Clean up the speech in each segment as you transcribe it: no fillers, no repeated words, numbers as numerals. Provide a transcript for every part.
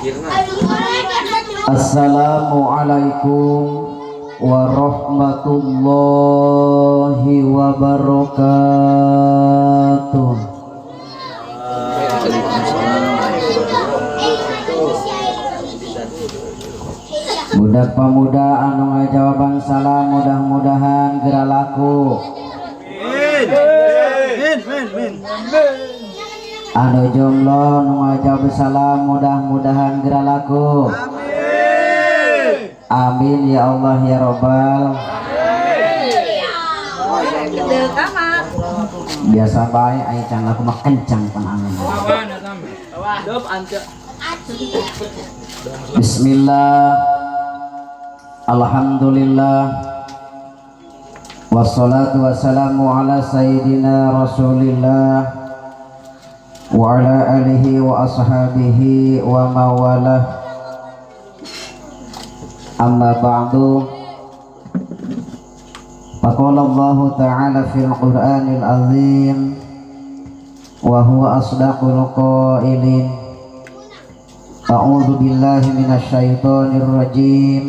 Assalamualaikum warahmatullahi wabarakatuh. Budak pemuda anu ngajawaban salam mudah-mudahan geura laku. Anu jomblo nu ngajawab salam mudah-mudahan geura laku. Amin ya Allah ya Robbal. Biasa bae aya can laku mah kencang pan amin. Bismillah. Alhamdulillah. Wassalatu wassalamu ala sayyidina Rasulillah wa ala alihi wa ashabihi wa mawalah. Amma ba'du. Faqala Allahu ta'ala fil Qur'anil azim wa huwa asdaqul qailin. A'udzu billahi minasy syaithanir rajim.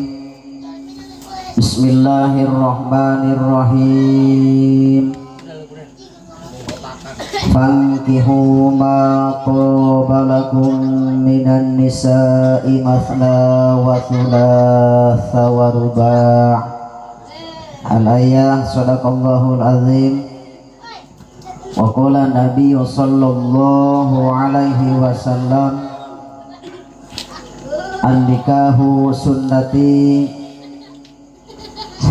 Bismillahirrahmanirrahim. Fankihu ma taba lakum minan nisa'i matsna wa thulatha wa ruba'. Al-ayah. Sadaqallahul azim. Wa qala Nabi sallallahu alaihi wasallam, an-nikahu sunnati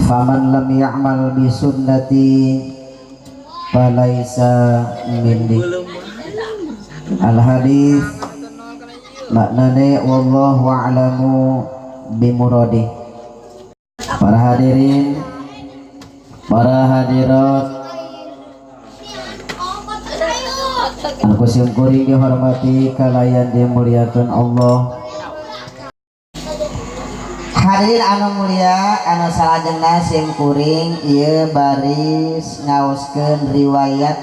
faman lam ya'mal bi sunnati falaisa minni. Al hadis maknane wallahu a'lamu bimuradi. Para hadirin, para hadirat, aku simkuring dihormati kalayan dimuliakan Allah. Hadirin anu mulia anu salajengna simkuring ieu baris ngaoskeun riwayat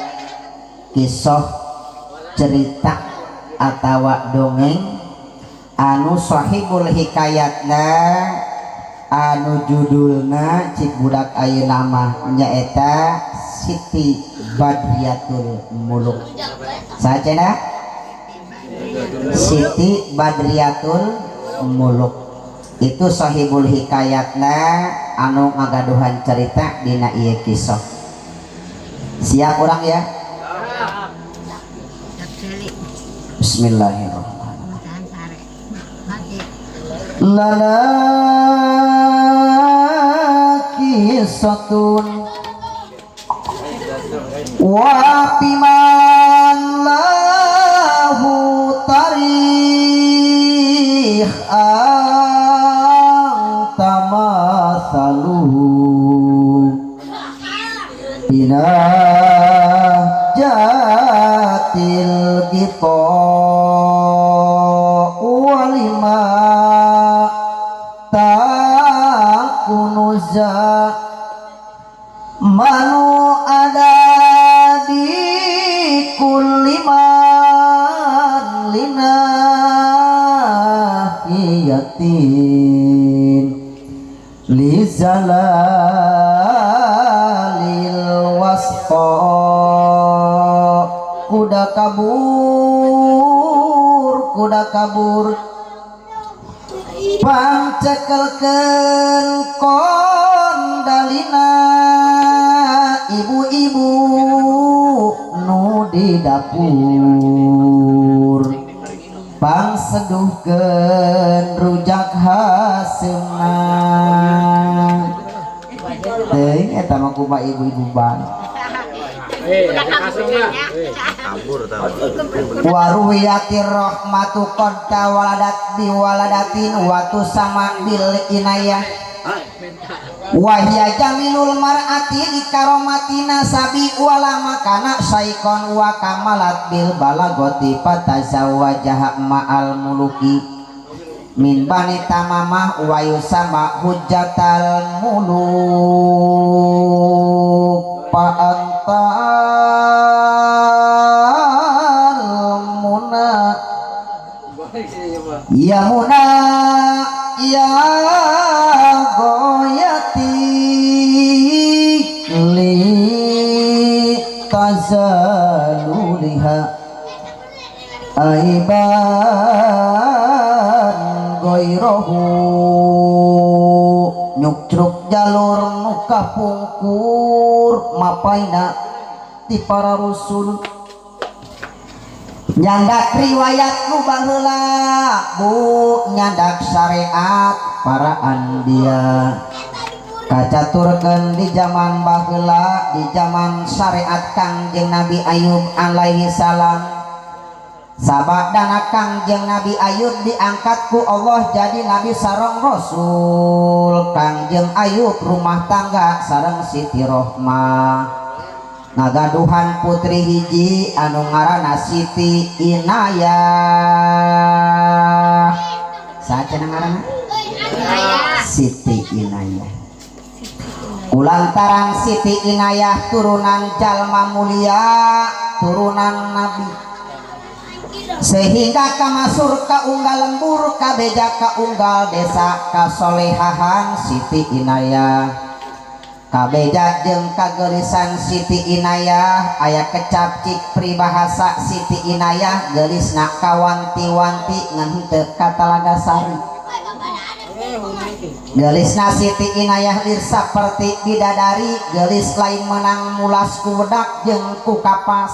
kisah cerita atawa dongeng anu sahibul hikayatna anu judulna cik budak ayeuna mah nyaeta Siti Badriatul Muluk. Saha? Siti Badriatul Muluk itu sahibul hikayatna anu ngagaduhan cerita dina ieu kisah. Siap urang ya? Bismillahirrahmanirrahim. Lana kisatun wa biman lahu tarikh tamasaluhu bina jatil gita walima takunuza manu ada di kulli man linahiyatin lizalalil wasqa. Kuda kabur, kuda kabur, pangcekelkeun kondalina ibu-ibu nu di dapur, pangseduhkeun rujak haseumna. Teuing eta mah kumaha ibu-ibu bae. Waruwiyatir rahmatu qad tawaladat biwaladatin wa tusama bil inayah wahya jamilul mar'ati likaromatina sabi wala makana saikon wa kamalat bil balagoti fatazawwajaha ma'al muluki min bani tamamah wa yusama hujjatal muluk. Fa antal muna Ya muna ya goyati li tazaluliha aiban goirohu nyukcruk jalur nu kapungkur mapaina ti para rasul nyandak riwayat nu baheula bu nyandak syariat para anbiya kacaturkeun di zaman baheula di zaman syariat Kangjeng Nabi Ayub alaihi salam. Sabadana Kangjeng Nabi Ayub diangkat ku Allah jadi nabi sareng rasul. Kangjeng Ayub rumah tangga sareng Siti Rohmah ngagaduhan putri hiji anu ngaranna Siti Inayah. Saha cenah ngaranna? Siti Inayah. Kulantaran Siti Inayah turunan jalma mulia, turunan nabi, sehingga kamasur ka unggal lembur kabeja ka unggal desa kasolehahan Siti Inayah. Kabeja jeung kagelisan Siti Inayah aya kecap cik pribahasa Siti Inayah gelisna kawanti-wanti ngan henteu ka Talaga Sari. Gelisna Siti Inayah lir saperti bidadari, gelis lain menang mulas ku wedak jeung ku kapas.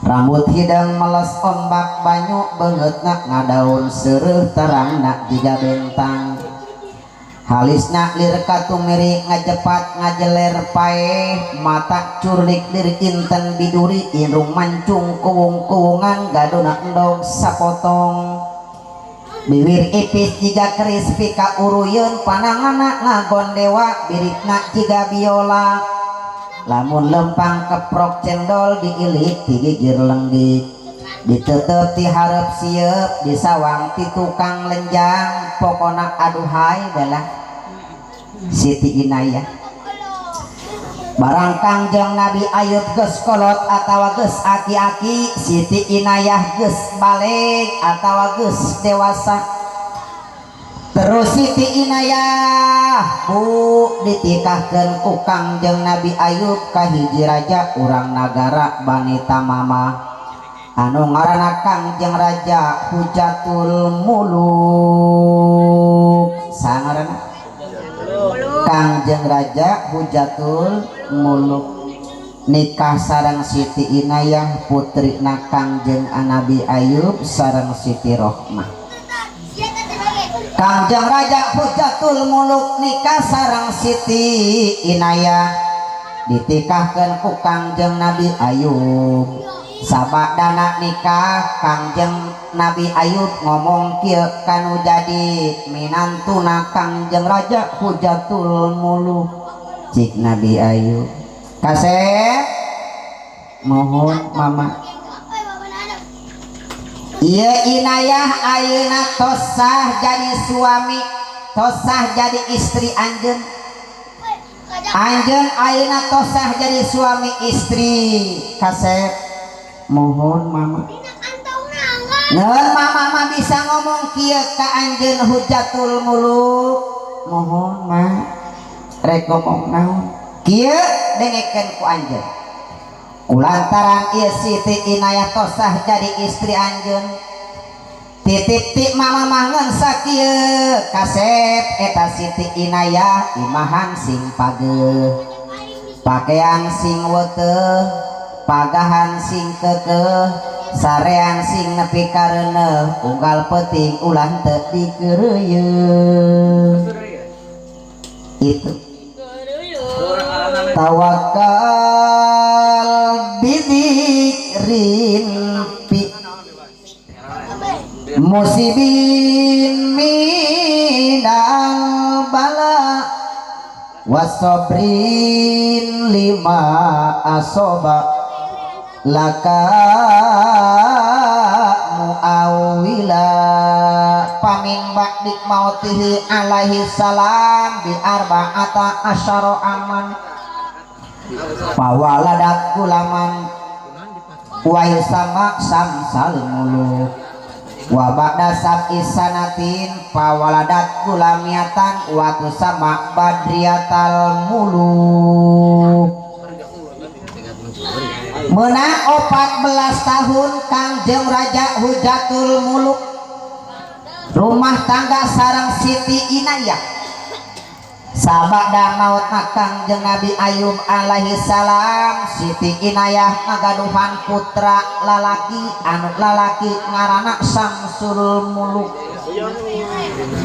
Rambut hidang meles ombak banyu beungeutna ngadaun seureuh terangna jiga bentang. Halisna lir katumiri ngajepat ngajeler paeh, mata curlik lir inten biduri, irung mancung kuwung-kuwungan gaduna endog sapotong. Bibir ipis jiga keris pika uruyeun, pananganna ngagondewa birikna jiga biola. Lamun lempang keprok cendol diilik ti gigir lenggik, ditutup ti hareup sieup, disawang ti tukang lenjang, pokona aduhai bela Siti Inayah. Barang Kangjeng Nabi Ayub geus kolot atawa geus aki-aki, Siti Inayah geus baleg atawa geus dewasa. Terus Siti Inayah bu ditikahkeun ku Kangjeng Nabi Ayub ka hiji raja urang nagara Bani Tamamah anu ngaranna Kangjeng Raja Hujatul Muluk. Saha ngaranna? Kangjeng Raja Hujatul Muluk nikah sareng Siti Inayah putrina Kangjeng Nabi Ayub sareng Siti Rohmah. Kangjeng Raja Hujatul Muluk nikah sareng Siti Inayah ditikahkeun ku Kangjeng Nabi Ayub. Sabadana nikah Kangjeng Nabi Ayub ngomong kieu kanu jadi minantuna Kangjeng Raja Hujatul Muluk. Cik Nabi Ayub, kasep mohon mama ieu Inayah ayeuna tos sah jadi suami, tos sah jadi istri anjeun. Anjeun ayeuna tos sah jadi suami istri. Kasep mohon mama. Ngeun mama mah bisa ngomong kieu ka anjeun Hujatul Muluk. Mohon ma, rek ngomong naon? Kieu dengekeun ku anjeun. Kulantaran ieu Siti Inayah tos sah jadi istri anjeun, titip ti mama mah ngeun sakieu. Kasep eta Siti Inayah imahan sing pageuh, pakaian sing weuteuh, pagahan sing kekeh, sarean sing nepi kareuneuh, unggal peuting ulah teu dikeureuyeun. Itu tawakal bidzikrin fi musibin minal bala wasobrin lima asoba laka muawila. Pamin ba'dik mautihi alaihi salam bi arba'ata asyara aman pawaladat gulaman wa yusama samsal muluk. Wa ba'da sab'i sanatin pawaladat gulamiatan wa tusama Badriatal Muluk. Menang 14 tahun Kangjeng Raja Hujatul Muluk rumah tangga sareng Siti Inayah. Sabada maut Kangjeng Nabi Ayub alaihi salam, Siti Inayah ngagaduhan putra lalaki anu lalaki ngaranna Samsul Muluk.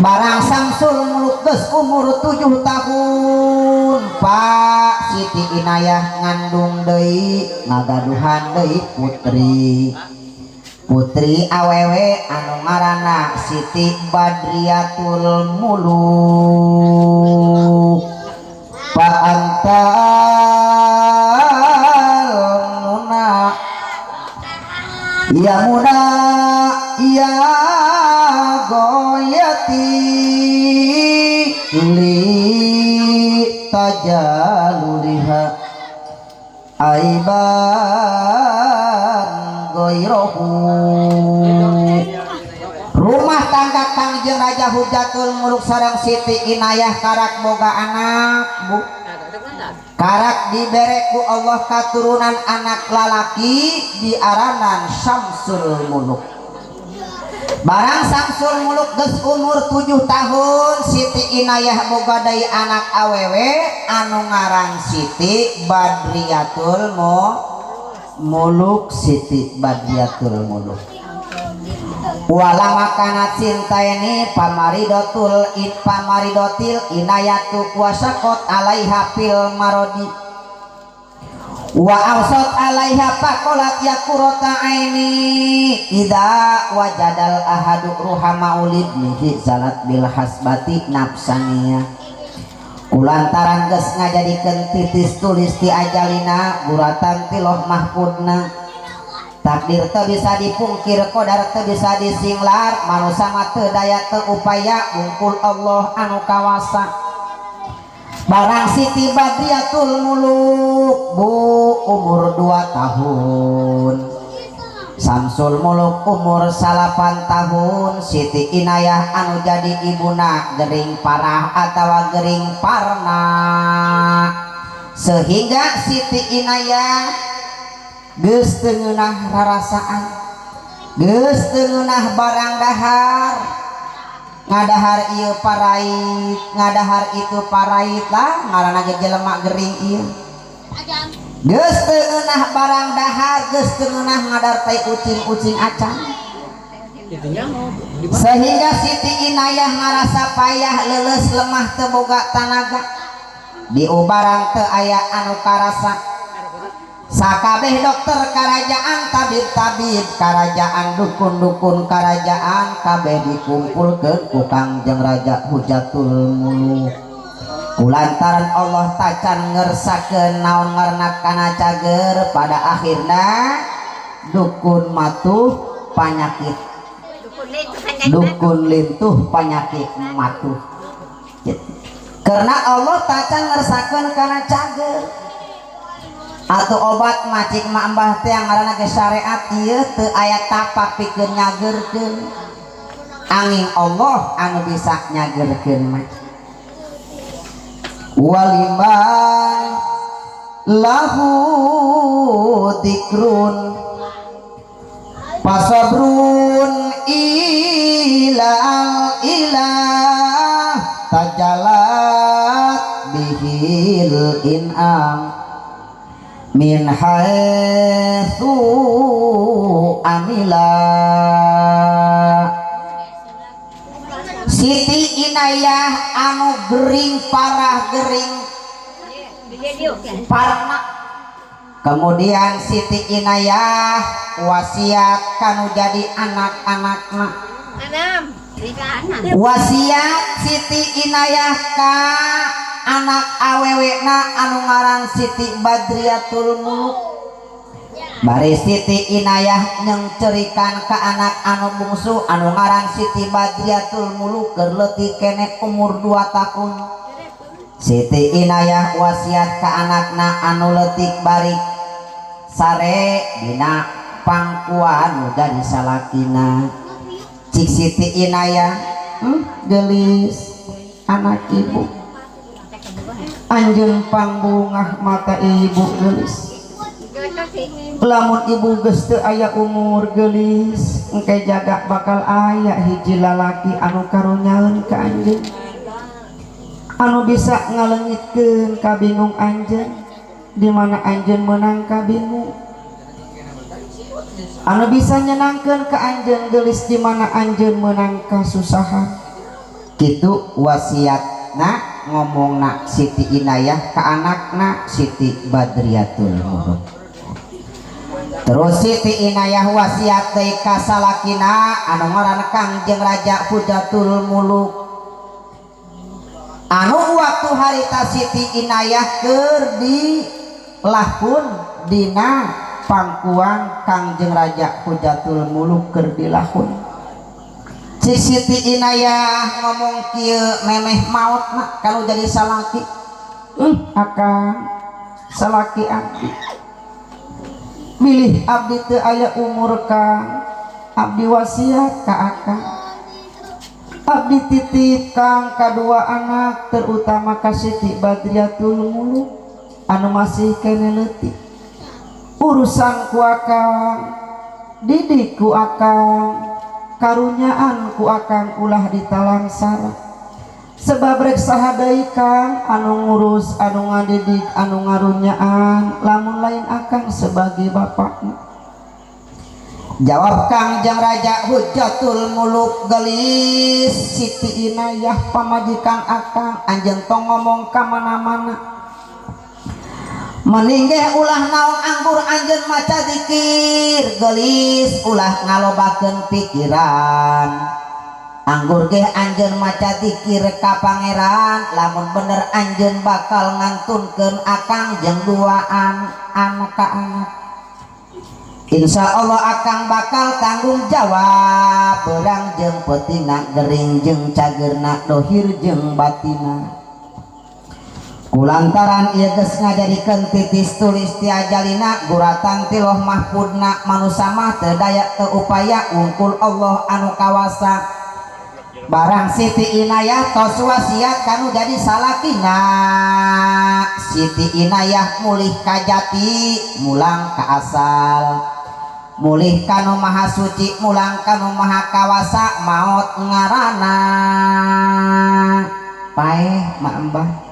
Barang Samsul Muluk geus umur 7 tahun, Pak, Siti Inayah ngandung deui ngagaduhan deui putri. Putri awewe anu ngaranna Siti Badriatul Muluk. Fa antal muna ya muna ya goyati li tajaluliha aiban goirohu. Rumah tangga Kangjeng Raja Hujatul Muluk sareng Siti Inayah karak boga anak, Bu. Karak dibere ku Allah katurunan anak lalaki diaranan Samsul Muluk. Barang Samsul Muluk geus umur 7 tahun, Siti Inayah boga deui anak awewe anu ngaran Siti Badriatul Muluk. Siti Badriatul Muluk wala makanat cinta ini pamaridotul in pamaridotil inayatu kuasakot alaiha fil marodi wa awsat alaiha faqalat ya qurrata aini idza wajadal ahadu ruha maulidnihi zalat bil hasbati nafsaniya. Kulantaran geus ngajadikeun titis tulis ti ajalina guratan ti loh mahfudna. Takdir teu bisa dipungkir, qadar teu bisa disinglar, manusa mah teu daya teu upaya bungkul Allah anu kawasa. Barang Siti Badriatul Muluk bu umur 2 tahun, Samsul Muluk umur 8 tahun, Siti Inayah anu jadi ibuna gering parah atawa gering parna, sehingga Siti Inayah geus teu ngeunah rarasaan, geus teu ngeunah barang dahar, ngadahar ieu parait, ngadahar itu parait lah ngaranna ge jelema gering ieu. Geus teu ngeunah barang dahar, geus teu ngeunah ngadar tai ucing-ucing acan. Sehingga Siti Inayah ngarasa payah, leuleus, lemah, teu boga tanaga, diubaran teu aya anu karasa. Sakabeh dokter karajaan, tabib-tabib karajaan, dukun-dukun karajaan kabeh dikumpulkeun ku Kangjeng Raja Hujatul Muluk. Kulantaran Allah tacan ngersakeun naon ngaranna kana cager, pada akhirna dukun matuh panyakit, dukun lintuh panyakit matuh. Karena Allah tacan ngersakeun kana cager. Atau obat macik mak mbah teh yang ngaranna ge syariat ieu teu aya tapak pikeun nyagerkeun. Angin Allah anu bisa nyagerkeun mah. Waliman lahu dikrun pasabrun ilal ilah tajalat bihil in'am min haitsu amila. Siti Inayah anu gering parah, gering parna. Kemudian Siti Inayah wasiat kanu jadi anak-anakna. Wasiat Siti Inayah ka anak awewena anu ngaran Siti Badriatul Muluk. Bari Siti Inayah nyengcerikan ka anak anu bungsu anu ngaran Siti Badriatul Muluk keur leutik keneh umur 2 tahun. Siti Inayah wasiat ka anakna anu leutik bari sare dina pangkuan nu jadi salakina. Cik Siti Inayah gelis anak ibu anjeun pangbungah mata ibu gelis lamun ibu geus teu aya umur gelis engke jaga bakal aya hiji lalaki anu karunyaeun ka anjeun anu bisa ngaleungitkeun kabingung anjeun di mana anjeun meunang kabingung anu bisa nyenangkeun ka anjeun gelis di mana anjeun meunang kasusahan. Kitu wasiatna ngomongna Siti Inayah ka anakna Siti Badriatul Muluk. Terus Siti Inayah wasiat deui ka salakina anu ngaran Kangjeng Raja Hujatul Muluk. Anu waktu harita Siti Inayah keur di lahun dina pangkuan Kangjeng Raja Hujatul Muluk keur dilahun. Si Siti Inayah ngomong kieu memeh maotna kalau jadi salaki. Akang salaki abdi bilih abdi teu aya umur kang abdi wasiat ka akang abdi titip kang kadua anak terutama ka Siti Badriatul Muluk anu masih kene leutik urusan ku akang didik ku akang karunyaan ku akang ulah ditalangsara sebab rek saha deui kang anu ngurus anu ngadidik anu ngarunyaan lamun lain akang sebagai bapakna. Jawab Kangjeng Raja Hujatul Muluk gelis Siti Inayah pamajikan akang anjeun tong ngomong ka mana-mana meninggeh ulah naon anggur anjeun maca zikir gelis ulah ngalobakeun pikiran anggur geh anjeun maca zikir ka pangeran lamun bener anjeun bakal ngantunkeun akang jeung duaan anak ka anak insya Allah akang bakal tanggung jawab berang jeung peutingna gering jeung cageurna dohir jeung batina. Kulantaran ieu geus ngajadikeun titis tulis ti ajalina guratan ti Loh Mahfudna manusa mah teu daya teu upaya wungkul Allah anu kawasa. Barang Siti Inayah tos wasiat kanu jadi salakina Siti Inayah mulih ka jati mulang ka asal mulih kanu maha suci mulang kanu maha kawasa maot ngarana paeh mak embah.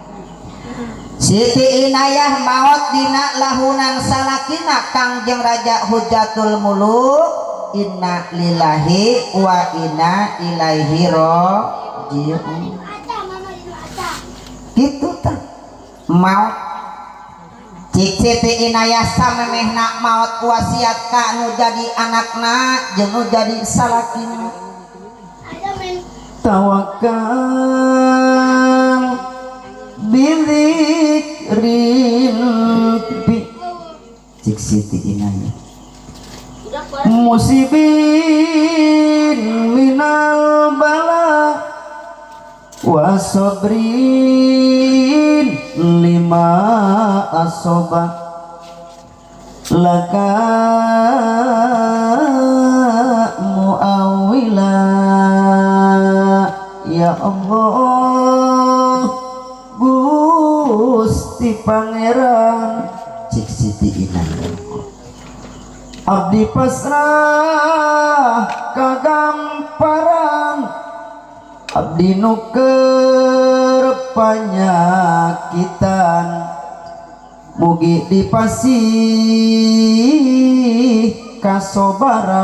Siti Inayah maot dina lahunan salakina Kangjeng Raja Hujatul Muluk. Inna lillahi wa inna ilaihi raji'un. Gitu tah maot cik Siti Inayah samemehna maot wasiat ka nu jadi anakna jeung nu jadi salakina. Tawakal bidzikrin bi cik Siti Inayah musibin minal bala wasobrin lima asoba laka muawila. Ya Allah Gusti Pangeran cik Siti Inayah abdi pasrah kagamparan abdi nu keur panyakitan mugi dipasih kasobaran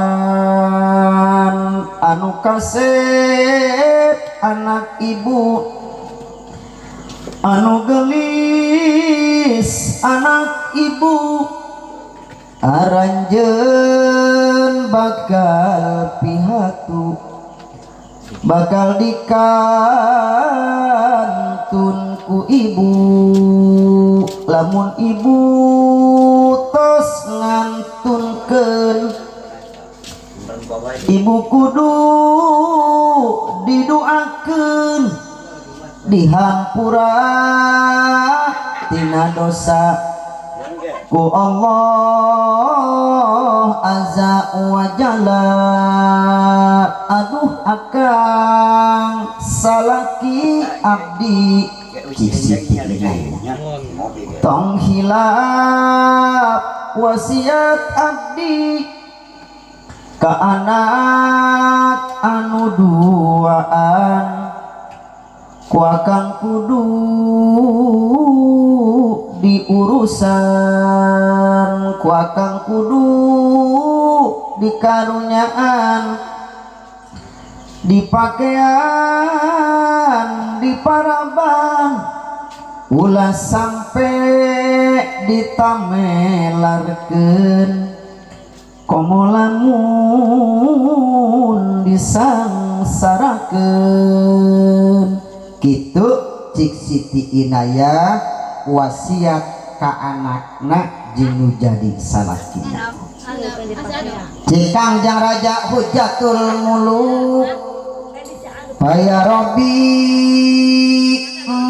anu kasep anak ibu anu gelis anak ibu aranjeun bakal pihatu bakal dikantun ku ibu lamun ibu tos ngantunkeun ibu kudu didoakeun dihampura tina dosa ku Allah Azza wa Jalla. Aduh akang salaki abdi, cik Siti Inayah, tong hilap wasiat abdi ka anak anu duaan, ku akang kudu diurusan, ku akang kudu dikarunyaan, dipakaian, diparaban, ulah sampai ditamelarkeun, komo lamun disangsarakeun. Kitu cik Siti Inayah wasiat ka anakna jeung nu jadi salakina. Cik Kangjeng Raja Hujatul Muluk, "Ya Rabbi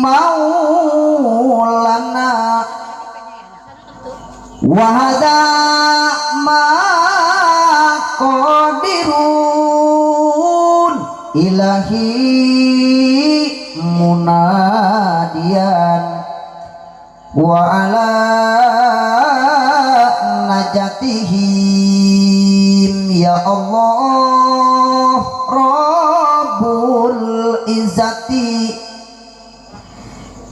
Maulana, wa hadza ma qadirun ilahi munadian wa ala najatihim. Ya Allah Rabbul Izzati,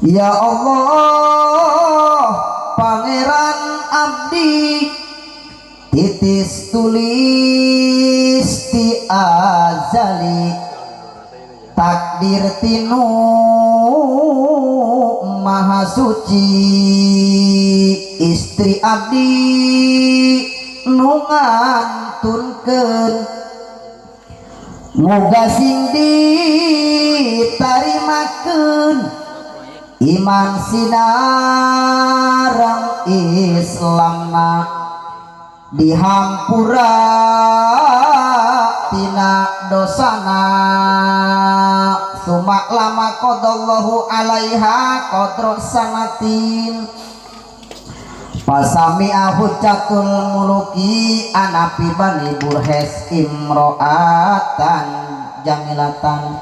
ya Allah Pangeran abdi, titis tulis ti azali, takdir tinu maha suci, istri abdi nu ngantunkeun, muga sing ditarimakeun iman sinareng Islamna, dihampura tina dosana. Suma lama qadallahu alaiha qadra sanatin fasami'a Hujjatul Muluki anapi bani Burhes imro'atan jamilatan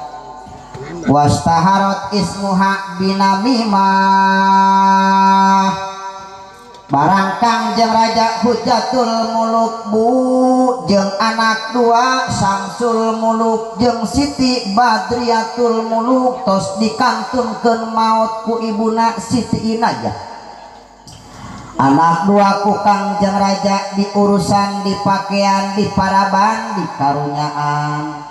wastaharat ismuha binamimah. Barang Kangjeng Raja Hujatul Muluk bu jeung anak dua Samsul Muluk jeung Siti Badriatul Muluk tos dikantunkeun maot ku ibuna Siti Inayah. Anak dua ku Kangjeng Raja diurusan, dipakaian, diparaban, dikarunyaan.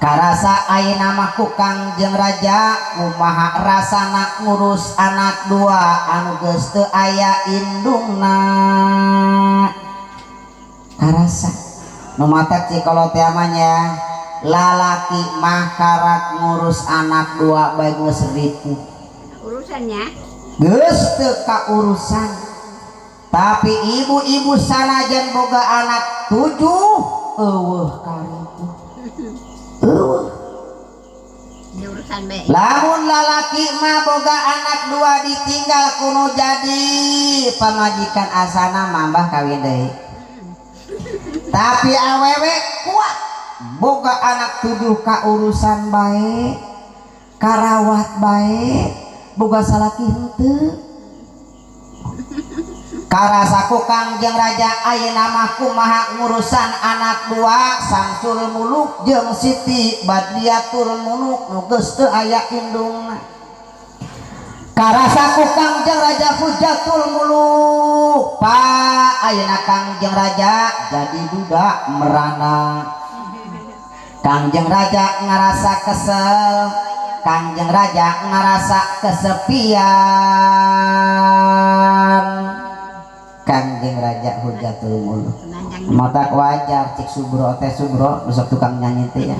Karasa ayeuna mah ku Kangjeng Raja kumaha rasana ngurus anak dua anu geus teu aya indungna. Karasa nu matak cikolot teh mah nya, lalaki mah karak ngurus anak dua bae geus ripuh urusannya, geus teu kaurusan. Tapi ibu-ibu sanajan boga anak 7 eueuh karipuh. Lamun lalaki mah boga anak dua ditinggal kuno jadi pamajikan asana mambah kawin deui. Tapi awewe kuat boga anak 7 kaurusan bae, karawat bae, boga salaki henteu. Karasaku Kangjeng Raja ayeuna mah kumaha ngurusan anak dua Samsul Muluk jeung Siti Badriatul Muluk nu geus teu aya indungna. Karasaku Kangjeng Raja Hujatul Muluk, Pak, ayeuna Kangjeng Raja jadi duda merana. Kangjeng Raja ngarasa kesel, Kangjeng Raja ngarasa kesepian. Kangjeng Raja Hujatul Muluk matak wajar cik Subro teh, Subro besok tukang nyanyi teh ya.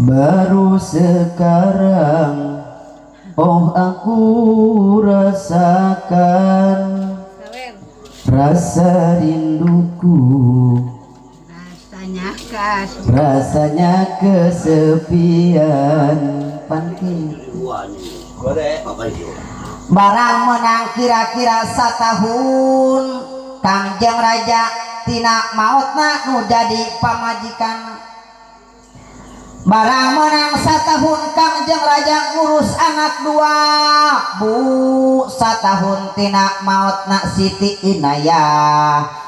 Baru sekarang oh aku rasakan rasa rinduku, rasanya kesepian. Panti Barang menang kira-kira satahun Kangjeng Raja tina mautna nu jadi pamajikan. Barang menang satahun Kangjeng Raja ngurus anak dua bu satahun tina mautna Siti Inayah.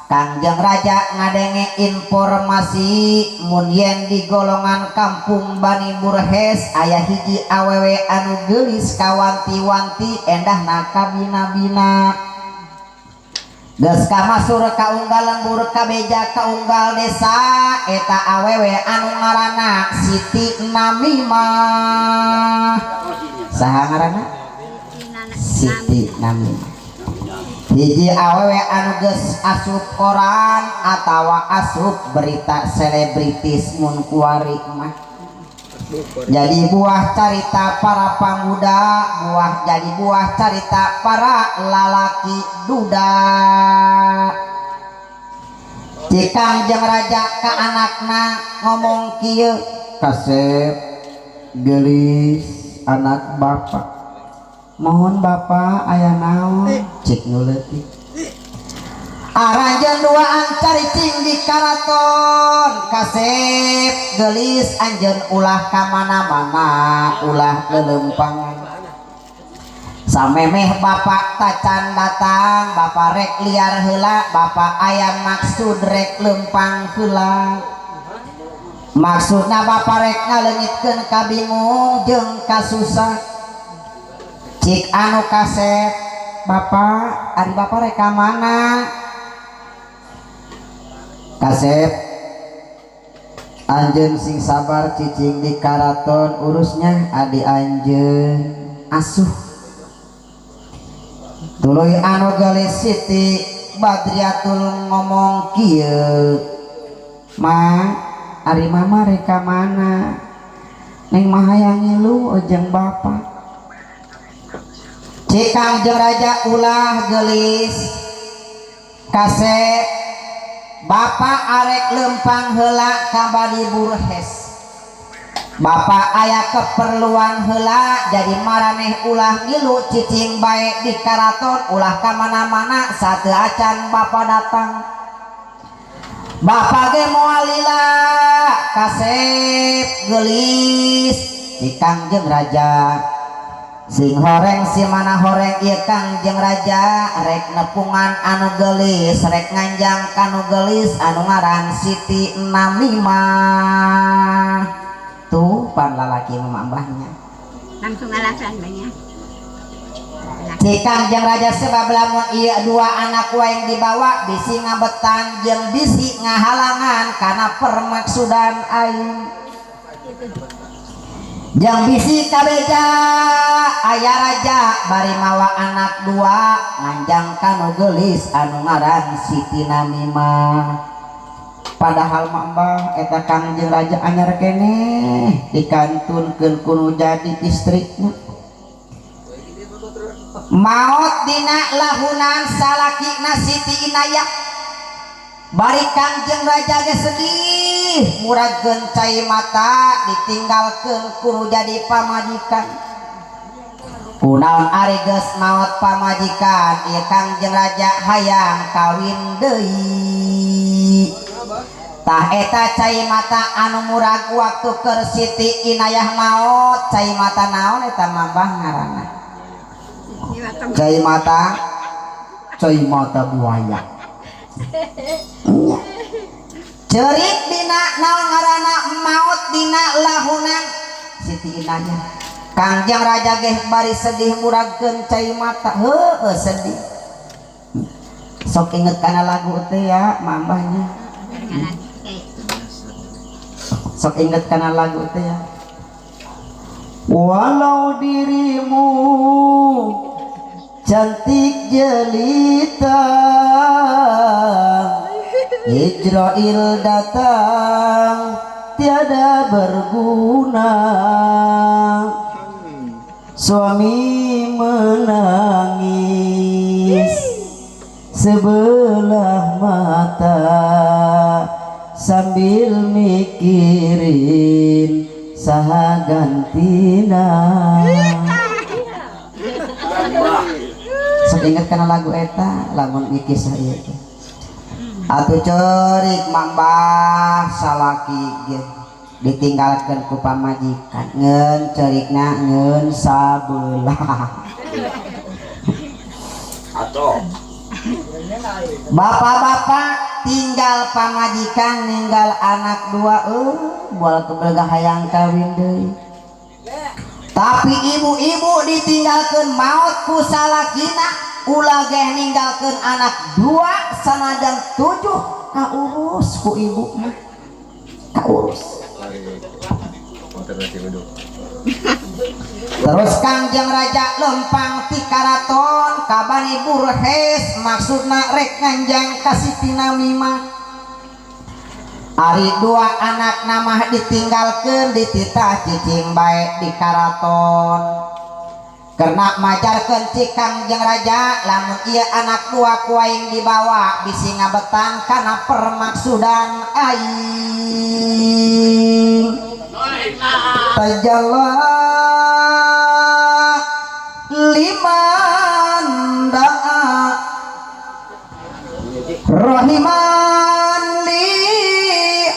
Kangjeng Raja ngadenge informasi mun yen di golongan kampung Bani Burhes aya hiji awewe anu geulis kawanti-wanti endahna kabina-bina. Geus kamasur kaunggal lembur kabeja kaunggal desa eta awewe anu ngaranna Siti Namimah. Saha ngaranna? Siti Namimah. Hiji awewe anu geus asup koran atawa asup berita selebritis mun kuari mah. Jadi buah carita para pemuda, buah jadi buah carita para lalaki duda. Cik Kangjeng Raja ka anakna ngomong kieu, kasep geulis anak bapak. Mohon bapak aya naon cik nu leutik. Aranjeun duaan caricing di karaton kasep geulis anjeun ulah ka mana-mana ulah leuleumpangan. Samemeh bapak tacan datang bapak rek liar heula bapak aya maksud rek leumpang heula. Maksudna bapak rek ngaleungitkeun kabingung jeung kasusah. Cik anu kasep bapak ari bapak rek ka mana? Kasep anjeun sing sabar cicing di karaton urusnya adi anjeun asuh. Tuluy anu geulis Siti Badriatul ngomong kieu, ma ari mama rek ka mana? Neng mah hayang ngilu jeung bapak. Cik Kangjeng Raja ulah geulis kasep bapak arek lempang heula ka Bani Burhes. Bapak aya keperluan heula jadi maraneh ulah ngilu cicing bae di karaton ulah ka mana-mana sateu acan bapak datang. Bapak ge moal lila kasep geulis Cik Kangjeng Raja. Sing horeng si mana horeng ieu Kangjeng Raja rek nepungan anu geulis rek nganjang kanu geulis anu ngaran Siti Namimah. Tuh pan lalaki mah ambahnya langsung alasan banyak. Cik Kangjeng Raja sebab lamun ieu dua anak wae dibawa bisi ngabetan jeung bisi ngahalangan kana permaksudan aing. Jeung bisi kabeja aya raja bari mawa anak dua nganjang kanu geulis anu ngaran Siti Namimah. Padahal mah mbah eta Kangjeng Raja anyar keneh dikantunkeun ku nu jadi istrina. Maot dina lahunan salakina Siti Inayah. Bari Kangjeng Raja ge sedih muragkeun cai mata ditinggalkeun ku nu jadi pamajikan. Kunaon ari geus maot pamajikan ieu Kangjeng Raja hayang kawin deui. Tah eta cai mata anu murag waktu keur Siti Inayah maot cai mata naon eta mambah ngaranna? Cai mata buaya. Cerik dina naon ngaranna maot dina lahunan Siti Inayah. Kangjeng Raja ge bari sedih muragkeun cai mata heueuh sedih. Sok inget kana lagu teh ya mambahnya. Sok inget kana lagu teh ya. Walau dirimu cantik jelita, Ijrail datang tiada berguna. Suami menangis sebelah mata sambil mikirin saha gantina. Sok inget kana lagu eta lamun ieu kisah ieu teh. Atuh ceurik mambah salaki ge ditinggalkeun ku pamajikan ngeun ceurikna ngeun sabelah. Atuh bapak-bapak tinggal pamajikan ninggal anak dua moal kebelega hayang kawin deui. Tapi ibu-ibu ditinggalkeun maot ku salakina ulah geh ninggalkeun anak dua sanajan 7 kaurus ku ibu mah kaurus. Terus Kangjeng Raja lempang ti karaton ka Bani Burhes maksudna rek nganjang ka Siti Namimah. Ari dua anak namah ditinggalkeun dititah cicing bae di karaton. Karena majarkeun cik Kangjeng Raja lamun ieu anak dua ku aing dibawa bisi ngabetan kana permaksudan aing. Tajalla liman da'a rahiman li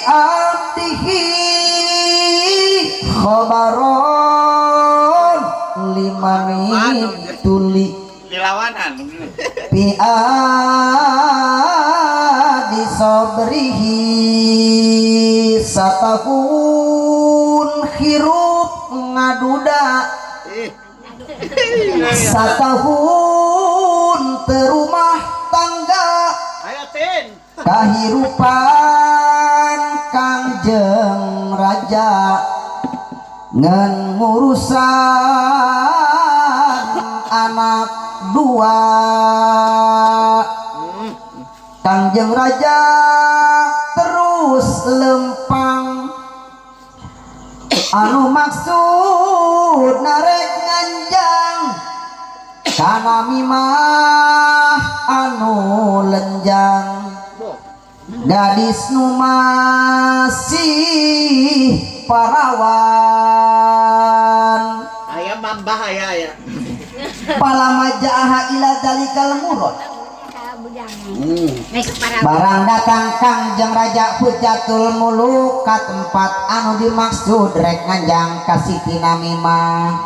abdihi khabaron liman tuli dilawanan bi adi sabrihi satahun hirup ngaduda satahun terumah tangga kahirupan Kangjeng Raja ngan ngurusan anak dua. Kangjeng Raja terus lempang anu maksud narek nganjang kana mimah anu lenjang gadis nu masih parawan. Aya mambah aya aya palama jaaha ila dalikal murad. Barang datang Kangjeng Raja Hujatul Muluk ka tempat anu dimaksud rek nganjang ka Siti Namimah.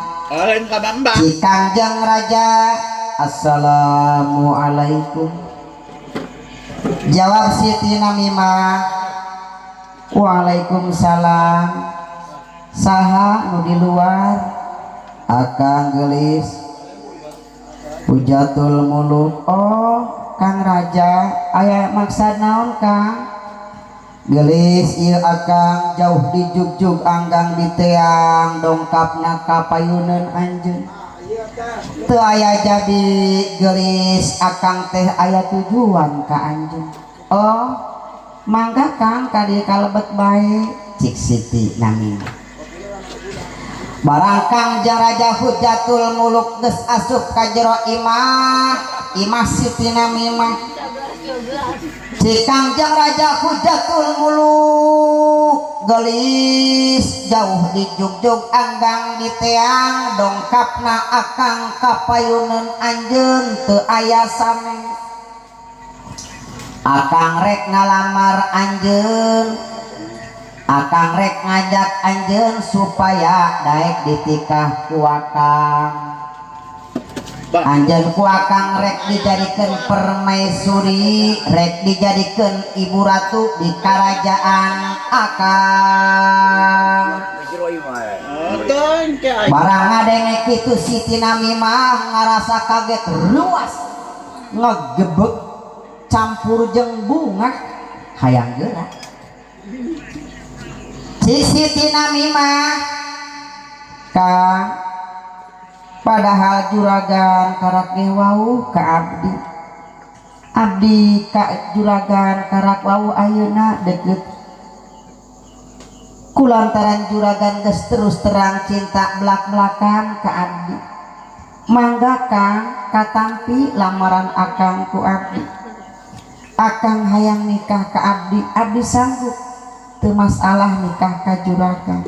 Si Kangjeng Raja assalamualaikum. Jawab Siti Namimah waalaikumsalam. Saha nu di luar? Akang geulis Hujatul Muluk. Oh Kang Raja aya maksad naon Kang? Gelis ieu akang jauh dijugjug anggang diteang dongkapna ka payuneun anjeun. Teu aya jadi gelis akang teh aya tujuan ka anjeun. Oh mangga Kang ka dieu kalebet bae cik Siti Namimah. Barang Kangjeng Raja Hujatul Muluk geus asup ka jero imah imah Siti Namimah. Cik Kangjeng Raja Hujatul Muluk gelis jauh dijugjug anggang diteang dongkapna akang ka payuneun anjeun teu aya sanes. Akang rek ngalamar anjeun, akang rek ngajak anjeun supaya daek ditikah ku akang. Anjeun ku akang rek dijadikeun permaisuri, rek dijadikeun ibu ratu di karajaan akang. Barang ngadenge kitu Siti Namimah ngarasa kaget ruas ngegebek campur jeung bunga hayang geura. Si Siti Namimah Kang padahal juragan karak ge wauh ka abdi. Abdi ka juragan karak wauh ayeuna deukeut. Kulantaran juragan geus terus terang cinta belak-belakan ka abdi. Mangga Kang katampi lamaran akang ku abdi. Akang hayang nikah ka abdi, abdi sanggup. Teu masalah nikah ka juragan.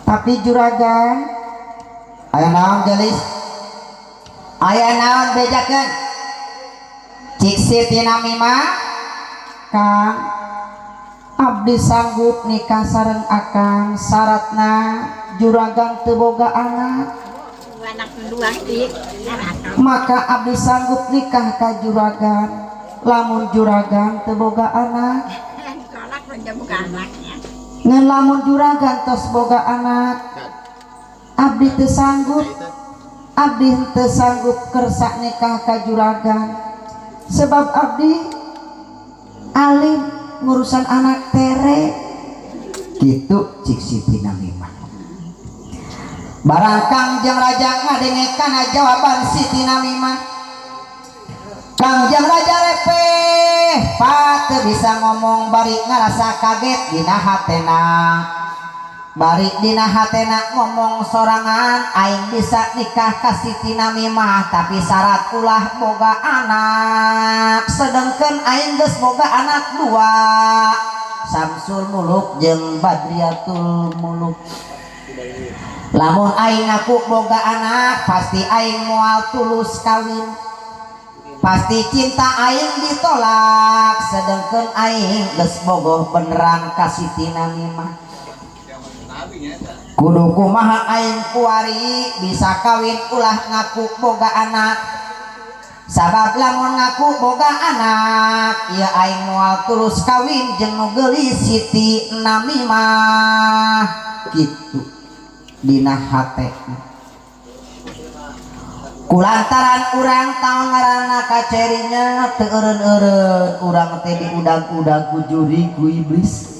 Tapi juragan aya naon gelis? Aya naon bejakeun? Cik Siti Namimah, Kang, abdi sanggup nikah sareng akang syaratna juragan teu boga anak. Maka abdi sanggup nikah ka juragan lamun juragan teu boga anak. Ngan lamun juragan tos boga anak, abdi teu sanggup. Abdi teu sanggup kersa nikah ka juragan sebab abdi alim ngurusan anak tere. Gitu cik Siti Namimah. Barang Kangjeng Raja ngadenge kana jawaban Siti Namimah, Kangjeng Raja repeh pate bisa ngomong bari ngarasa kaget dina hatena. Bari dina hatena ngomong sorangan, aing bisa nikah ka Siti Namimah tapi syarat ulah boga anak. Sedengkeun aing geus boga anak dua, Samsul Muluk jeung Badriatul Muluk. Lamun aing ngaku boga anak pasti aing moal tulus kawin, pasti cinta aing ditolak. Sedengkeun aing geus bogoh beneran ka Siti Namimah. Kudu kumaha aing kuari bisa kawin ulah ngaku boga anak, sabab lamun ngaku boga anak ieu aing moal tulus kawin jeung nu geulis Siti Namimah. Kitu dina hate. Kulantaran urang taon ngaranna kacerinya teu eureun-eureun urang teh diudag-udag ku juri ku iblis.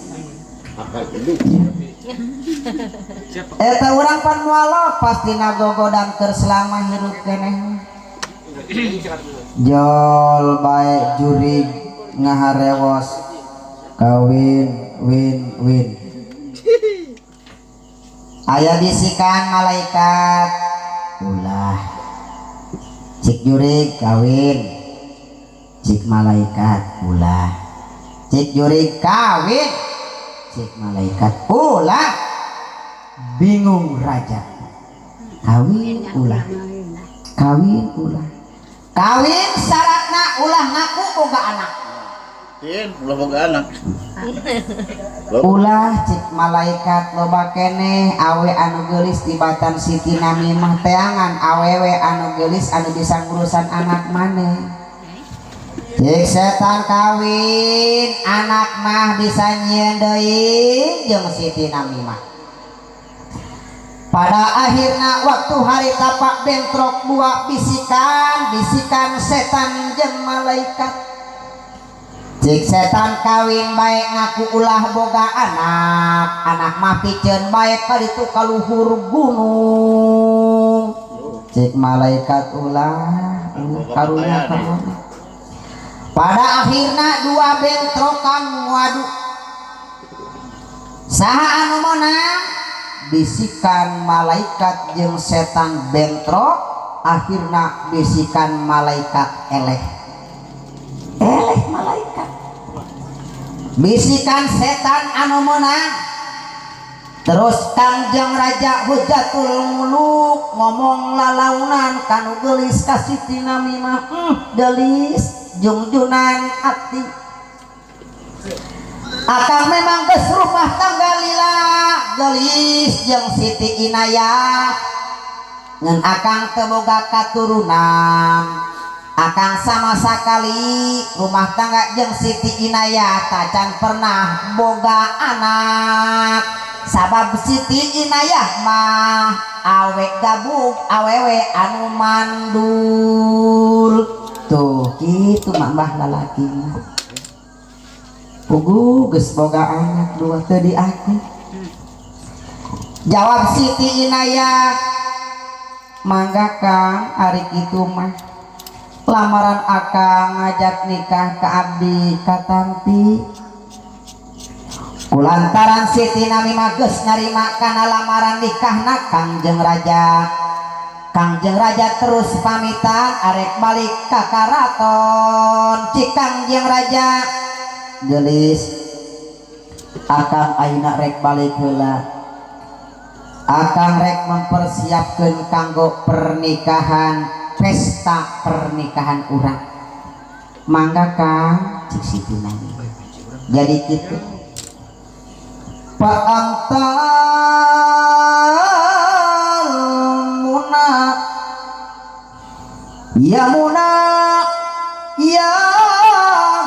Eta urang pan moal lepas tina gogodan keur selama hirup keneh. Jol bae jurig ngaharewos kawin win win. Aya bisikan malaikat ulah. Cik jurig kawin, cik malaikat ulah. Cik jurig kawin, cik malaikat ulah. Bingung raja, kawin ulah, kawin ulah, kawin syaratna ulah ngaku boga anak. Ulah boga anak. Ulah cik malaikat loba keneh awe anu geulis tibatan Siti Namimah teangan awewe anu geulis anu bisa ngurusan anak maneh. Cik setan kawin anak mah bisa nyieun deui jeung Siti Namimah. Pada akhirnya waktu hari tapak bentrok dua bisikan, bisikan setan jeung malaikat. Cik setan kawin bae ngaku ulah boga anak, anak mah piceun bae kaditu ka luhur gunung. Cik malaikat ulah, ulah karunya karunya. Pada akhirnya dua bentrokan ngadu. Saha anu meunang? Bisikan malaikat jeung setan bentrok, akhirna bisikan malaikat eleh. Eleh malaikat. Bisikan setan anu meunang. Terus Kangjeng Raja Hujatul Muluk ngomong lalaunan kanu geulis ka Siti Namimah, geulis jungjunan ati. Akang memang geus rumah tangga lila geulis jeung Siti Inayah. Ngan akang teu boga katurunan. Akang sama sakali rumah tangga jeung Siti Inayah tacan pernah boga anak. Sabab Siti Inayah mah awe gabug awewe anu mandul. Tuh kitu mah mbah lalaki mah. Pugu geus boga anak dua teu diaku. Jawab Siti Inayah, mangga Kang ari kitu mah lamaran akang ngajak nikah ka abdi katampi. Kulantaran Siti Namimah geus narima kana lamaran nikahna Kangjeng Raja. Kangjeng Raja terus pamitan arek balik ka karaton. Cik Kangjeng Raja geulis, akang ayeuna rek balik heula. Akang rek mempersiapkeun kanggo pernikahan pesta pernikahan urang. Mangga Kang cik Siti Namimah. Jadi kitu. Fa antal muna ya muna ya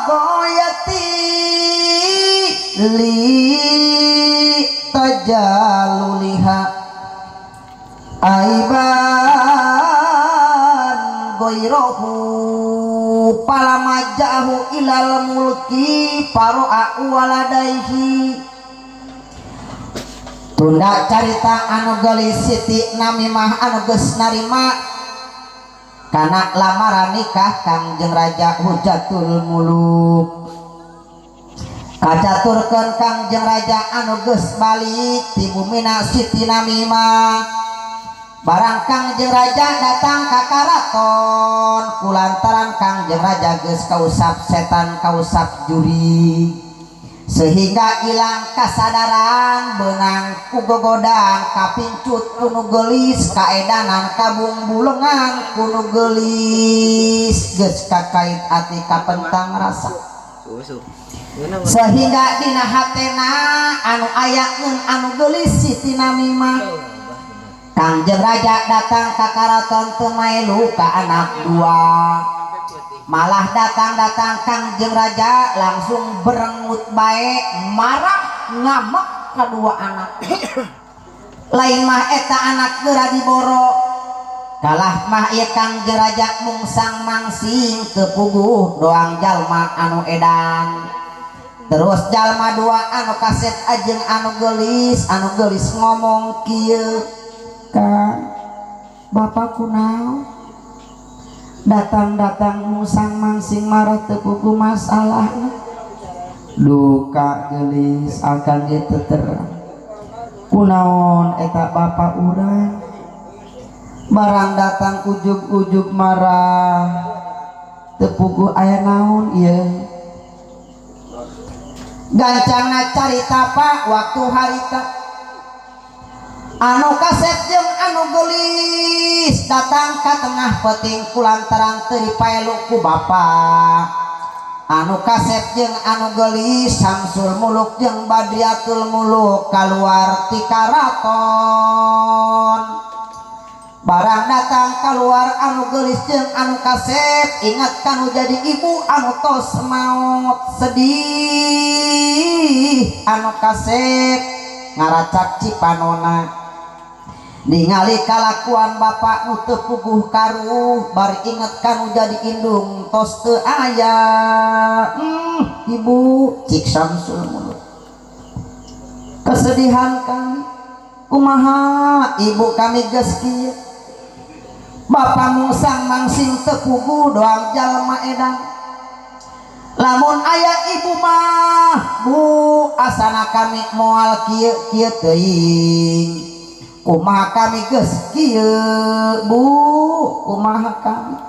goyati li tajaluliha aiban goirohu palamajahu ilal mulki paro'a waladaihi. Tunda carita anu geulis Siti Namimah anu geus narima kana lamaran nikah Kangjeng Raja Hujatul Muluk. Kacaturkeun Kangjeng Raja anu geus balik ti bumina Siti Namimah. Barang Kangjeng Raja datang ka karaton kulantaran Kangjeng Raja geus kausap setan kausap juri sehingga hilang kasadaran benang ku gogodan kapincut ku nu geulis kaedanan kabungbulengan ku nu geulis geus kakait ati kapentang rasa sehingga dina hatena anu aya ngeun anu geulis Siti Namimah. Kangjeng Raja datang ka karaton teu maelu ka anak dua, malah datang-datang Kangjeng Raja langsung berengut bae marah ngamek kedua anak. Lain mah eta anak geura diboro kalah mah ieu Kangjeng Raja mungsang mangsing teu puguh doang jalma anu edan. Terus jalma dua anu kaset ajeng anu geulis ngomong kieu, Kang bapak kunaon datang-datang musang mangsing marah teu puguh masalah. Duka geulis akan gitu terang kunaon eta bapak urang barang datang ujug-ujug marah teu puguh aya naon ieu. Gancangna carita Pak waktu harita anu kasep jeung anu geulis datang ka tengah peuting kulantaran teu dipaelu ku bapa. Anu kasep jeung anu geulis Samsul Muluk jeung Badriatul Muluk kaluar ti karaton. Barang datang kaluar anu geulis jeung anu kasep ingat kanu jadi ibu anu tos maot sedih. Anu kasep ngaracak cipanona ningali kalakuan bapak nu teu puguh karuh bari inget kanu jadi indung tos teu aya. Ibu cik Samsul Muluk kesedihan kami kumaha ibu kami geus kieu bapak musang mangsing teu puguh doang jalma edan. Lamun aya ibu mah bu asana kami moal kieu-kieu teuing. Kumaha kami geus kieu bu kumaha kami.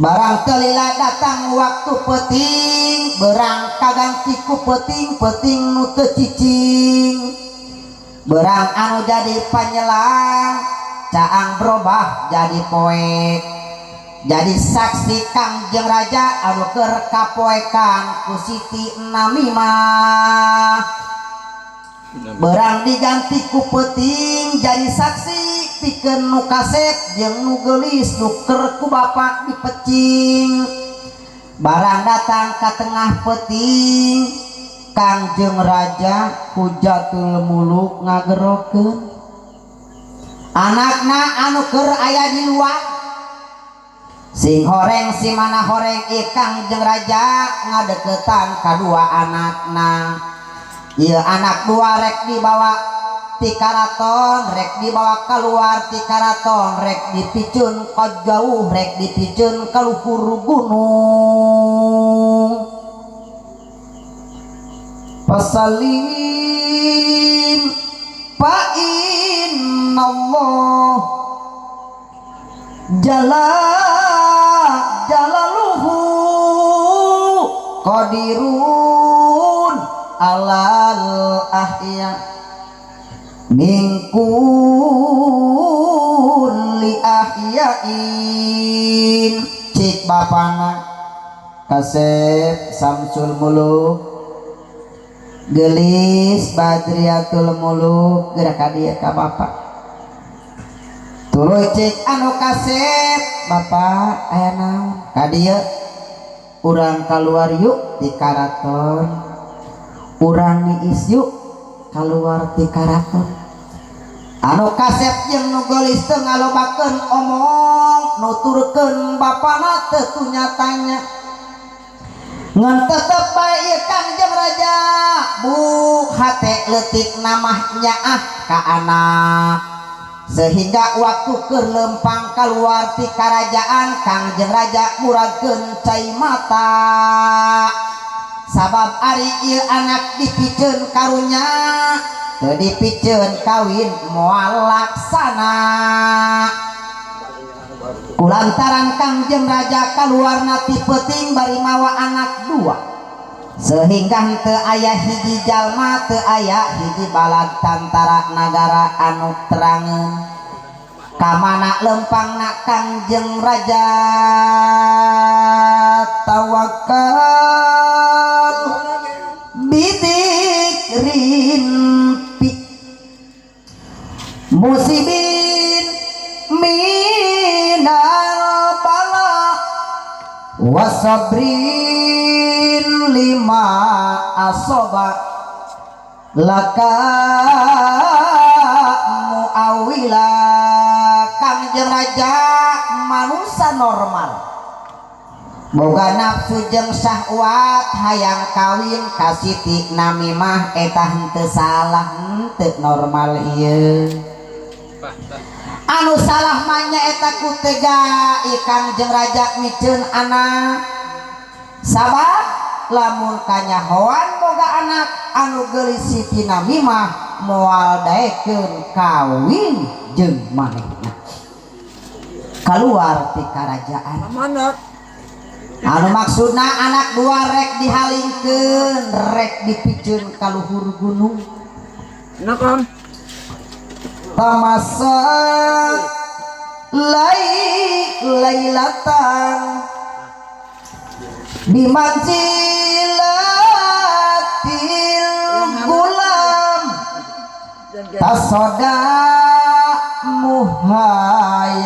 Barang telila datang waktu peuting berang kaganti ku peuting peuting nu teu cicing. Berang anu jadi panyelang caang berubah jadi poek. Jadi saksi Kangjeng Raja anu keur kapoekan ku Siti Namimah. Berang diganti ku peuting jadi saksi pikeun nu kasep jeung nu geulis nu keur ku bapak dipecing. Barang datang ka tengah peuting Kangjeng Raja Hujatul Muluk ngagerokeun anakna anu keur aya di luar. Sing horeng si mana horeng ieu Kangjeng Raja ngadeukeutan kadua anakna. Ieu anak dua rek dibawa ti karaton rek dibawa keluar ti karaton rek dipicun ka jauh rek dipicun ka luhur gunung. Pasalim fa innallah jala jalaluhu qadirun alal ahya min kulli ahyain. Cik bapana kasep Samsul Muluk gelis Badriatul Muluk gerak ka dieu ka bapak. Tuluy cik anu kasep, bapak aya naon ka dieu, urang kaluar yuk di karaton, urang niis yuk kaluar di karaton. Anu kasep jeung nu geulis teu ngalobakeun omong, nuturkeun bapana teu kunyatanya. Ngan tetep bae ieu Kangjeng Raja, bu hate leutik namah nyaah ka anak. Sehingga waktu keur lempang kaluar ti karajaan, Kangjeng Raja muragkeun cai mata. Sabab ari ieu anak dipiceun karunya, teu dipiceun kawin moal laksana. Kulantaran Kangjeng Raja kaluarna ti peuting bari mawa anak dua, sehingga henteu aya hiji jalma, teu aya hiji balad tantara nagara anu terangeun kamana lempangna Kangjeng Raja. Tawakal bidzikrin fi musibin minal bala wasabrin lima asoba laka muawila. Kangjeng Raja manusia normal, boga nafsu jeung syahwat, hayang kawin ka Siti Namimah, eta henteu salah, henteu normal ieu. Anu salah mah nyaeta ku tega Kangjeng Raja miceun anak. Sabab lamun kanyahoan boga anak anu geulis Siti Namimah moal daekeun kawin jeung manehna kaluar ti karajaan. Anu maksudna anak dua rek dihalingkeun, rek dipiceun ka luhur gunung. Tamasak lailatan bimanzilatil gulam tasoda muhayaan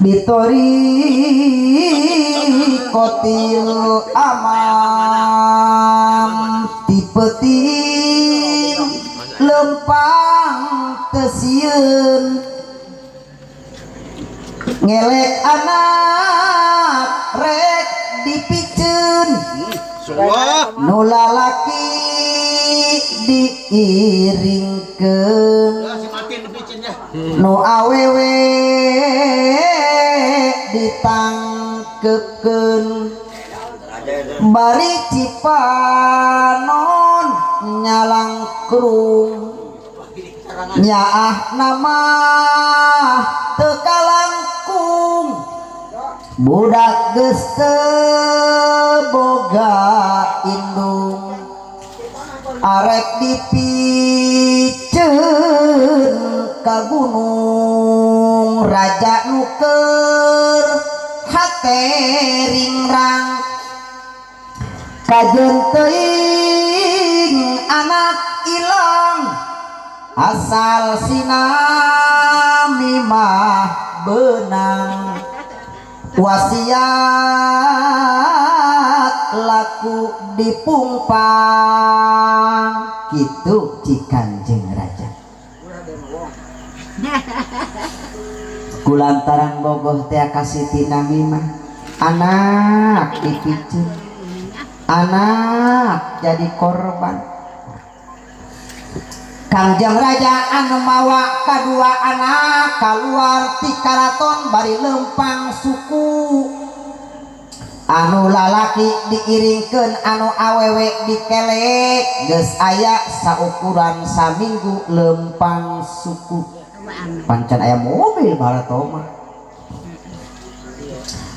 bitorikotil amam tipeting lempang tesieun ngelek anak rek dipiceun nu lalaki diiringkeun nu awewe ditangkepkeun bari cipanon nyalangkrung nyaah nama teu kalangkung budak geus teu boga indung arek dipiceun ka gunung. Raja nu keur hate ringrang kajeun teuing anak ilang asal sinamimah benang wasiat laku dipungpang. Kitu Cik Kanjeng Raja. Kulantaran bogoh teh ka Siti Namimah, anak dipiceun, anak jadi korban. Kangjeng Raja anu mawa kadua anak kaluar ti karaton bari lempang suku. Anu lalaki diiringkeun, anu awewe dikelek, geus aya saukuran saminggu lempang suku. Pancan aya mobil barato mah.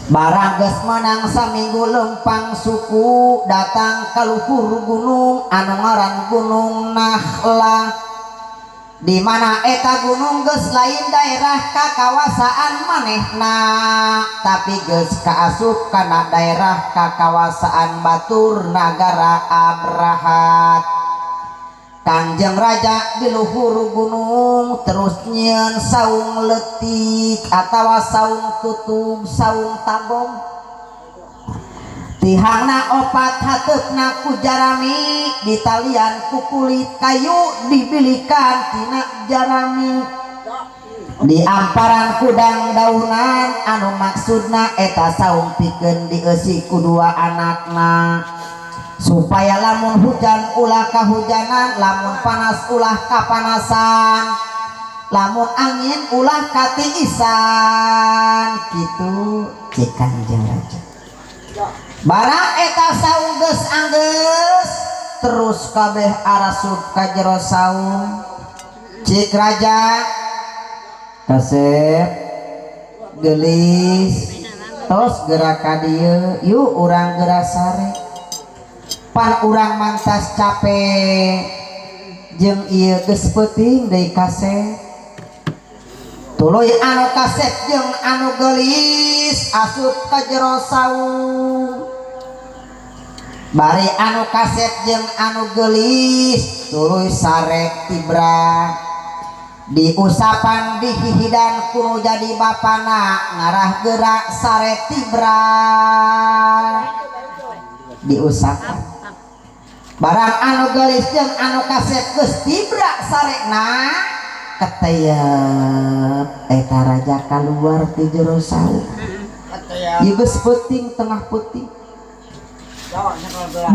Barang geus menang saminggu lempang suku, datang ka luhur gunung anu ngaran Gunung Nahlah. Di mana eta gunung geus lain daerah kakawasaan manehna tapi geus kaasup kana daerah kakawasaan batur nagara Abrahat. Kangjeng Raja di luhur gunung terus nyieun saung leutik atawa saung tutug saung tagong. Tihangna opat hateupna ku jarami ditalian ku kulit kayu dibilikan tina jarami diamparan kudang daunan anu maksudna eta saung pikeun dieusi ku dua anakna supaya lamun hujan ulah kahujanan, lamun panas ulah kapanasan, lamun angin ulah katiisan kitu cek Kangjeng Raja. Barang eta saung geus anggeus terus kabeh arasup ka jero saung. Cik Raja kasep geulis tos gerak ka dieu yuk urang geura sare pan urang mantas capek jeung ieu geus peuting deui kasep. Tuluy anu kasep jeung anu geulis asup ka jero saung. Bari anu kasep jeung anu geulis tuluy sare tibra diusapan dihihidan kudu jadi bapana ngarah gerak sare tibra diusapan. Barang anu geulis jeung anu kasep geus tibra sarena keteyep eta raja kaluar ti jero saung. Ieu geus peuting tengah peuting.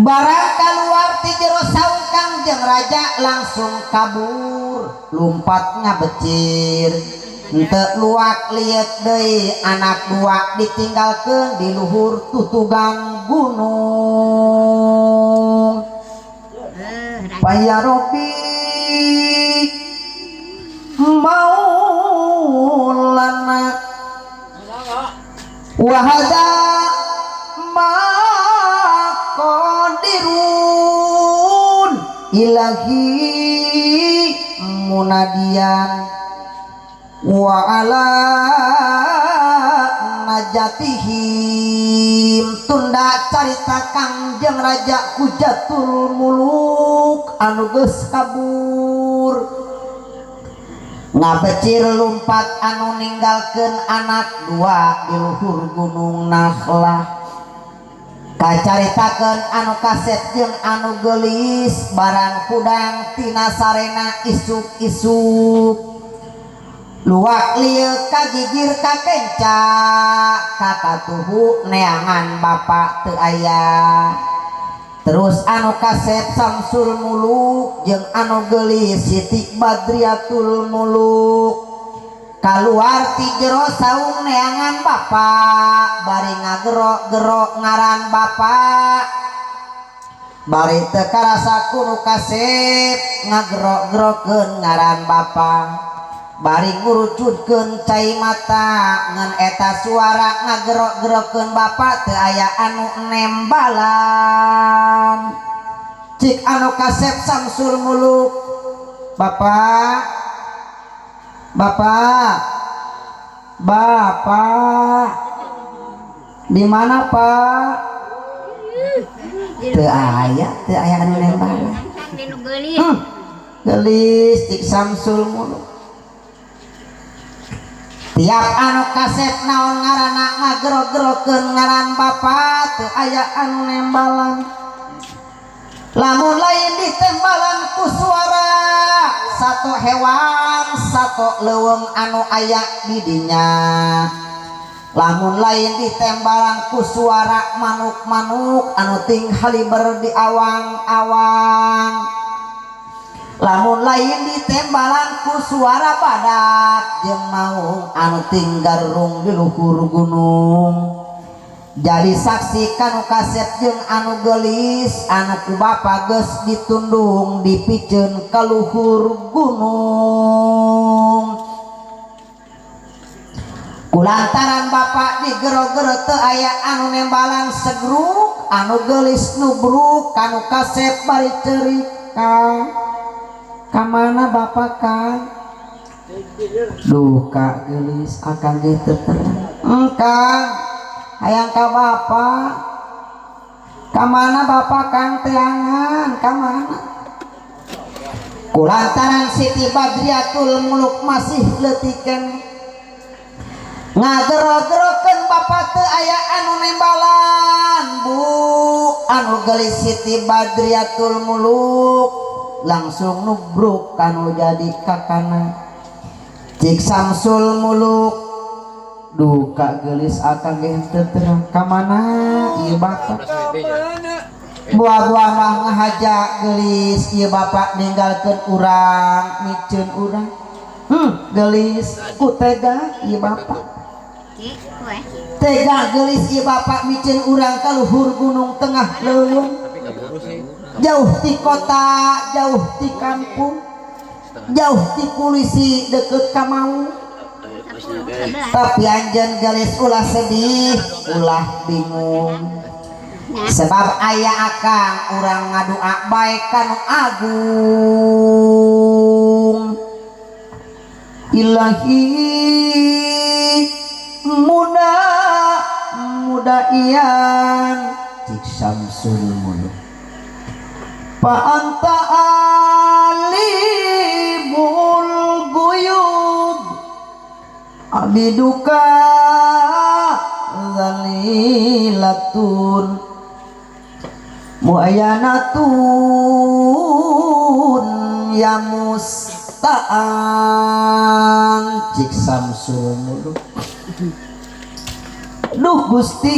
Barang kaluar ti jero saung Kangjeng Raja langsung kabur lumpat ngabecir henteu luak liet deui anak dua ditinggalkeun di luhur tutugan gunung. Paya Robi Maulana wahada maqadirun ilahi munadian wa ala najatihim. Tunda carita Kangjeng Raja Hujatul Muluk anu geus kabur ngabecir lumpat anu ninggalkeun anak dua di luhur gunung Nakhlah. Kacaritakeun anu kasep jeung anu geulis barang hudang tina sarena isuk-isuk luak lieu kagigir kakenca kakatuhu neangan bapak teu aya. Terus anu kasep Samsul Muluk jeung anu geulis Siti Badriatul Muluk kaluar ti jero saung neangan bapak bari ngagerok-gerok ngaran bapak bari teu karasa ku nu kasep ngagerok-gerokeun ngaran bapak bari ngurucutkeun cai mata ngan eta suara ngagerok-gerokeun bapak teu aya anu nembalan. Cik anu kasep Samsul Muluk, bapak bapak bapak di mana pak? Teu aya anu nembalan. Geulis cik Samsul Muluk. Tiap anu kasep naon ngaranna ngagerok-gerokeun ngaran bapak teu aya anu nembalan. Lamun lain ditembalan ku suara satu hewan satu leuweung anu aya di dinya. Lamun lain ditembalan ku suara manuk-manuk anu ting haliber di awang-awang. Lamun lain ditembalan ku suara badak jeung maung anu tinggarung di luhur gunung. Jadi saksi kanu kasep jeung anu geulis anu ku bapa geus ditundung dipiceun ka luhur gunung. Kulantaran bapak digero-gero teu aya anu nembalan segruk anu geulis nubruk kanu kasep bari ceurika. Ka mana bapak Kang? Duka geulis akang ge teu terang. Kang, hayang ka bapak. Ka mana bapak Kang teangan? Ka mana? Kulantaran Siti Badriatul Muluk masih leutikan ngagero-gerokeun bapak teu aya anu nembalan bu anu geulis Siti Badriatul Muluk langsung nubruk kanu jadi kakana. Cik Samsul Muluk duka geulis akang ge teu terang ka mana ieu bapak. Buah-buah mah ngahaja geulis ieu bapak ninggalkeun urang miceun urang. Geulis ku tega ieu bapak. Tega geulis ieu bapak miceun urang ka luhur gunung tengah leuweung. Jauh ti kota, jauh ti kampung, jauh ti polisi deket ka maung. Tapi anjeun geulis ulah sedih, ulah bingung. Sebab aya akang urang ngadua bae kanu agung. Ilahi muda muda ian cik Samsul Muluk. Pa anta alimul guyub abiduka zalilatun muayanatun ya musta'an cik Samsul Muluk. Duh Gusti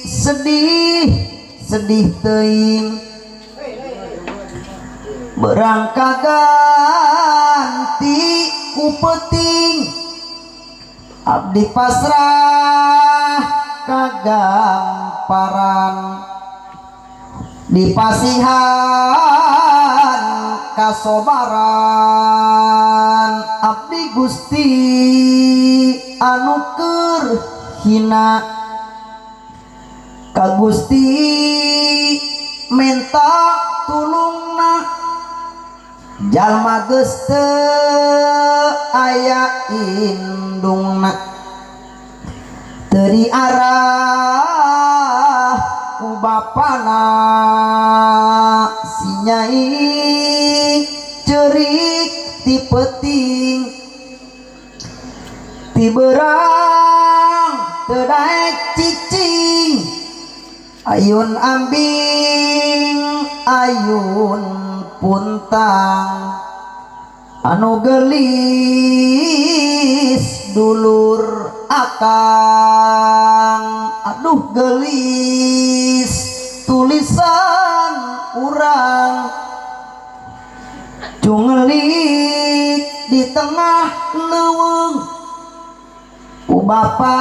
sedih sedih teuing berangka ganti ku peuting abdi pasrah kagamparan dipasihan kasobaran abdi Gusti anu keur hina ka Gusti menta tulungna jalma geus teu aya indungna teu diarah ku bapana si nyai ceurik ti peuting ti beurang teu daek cicing ayun ambing ayun puntang anu geulis dulur akang aduh geulis tulisan urang cungelik di tengah leuweung ku bapa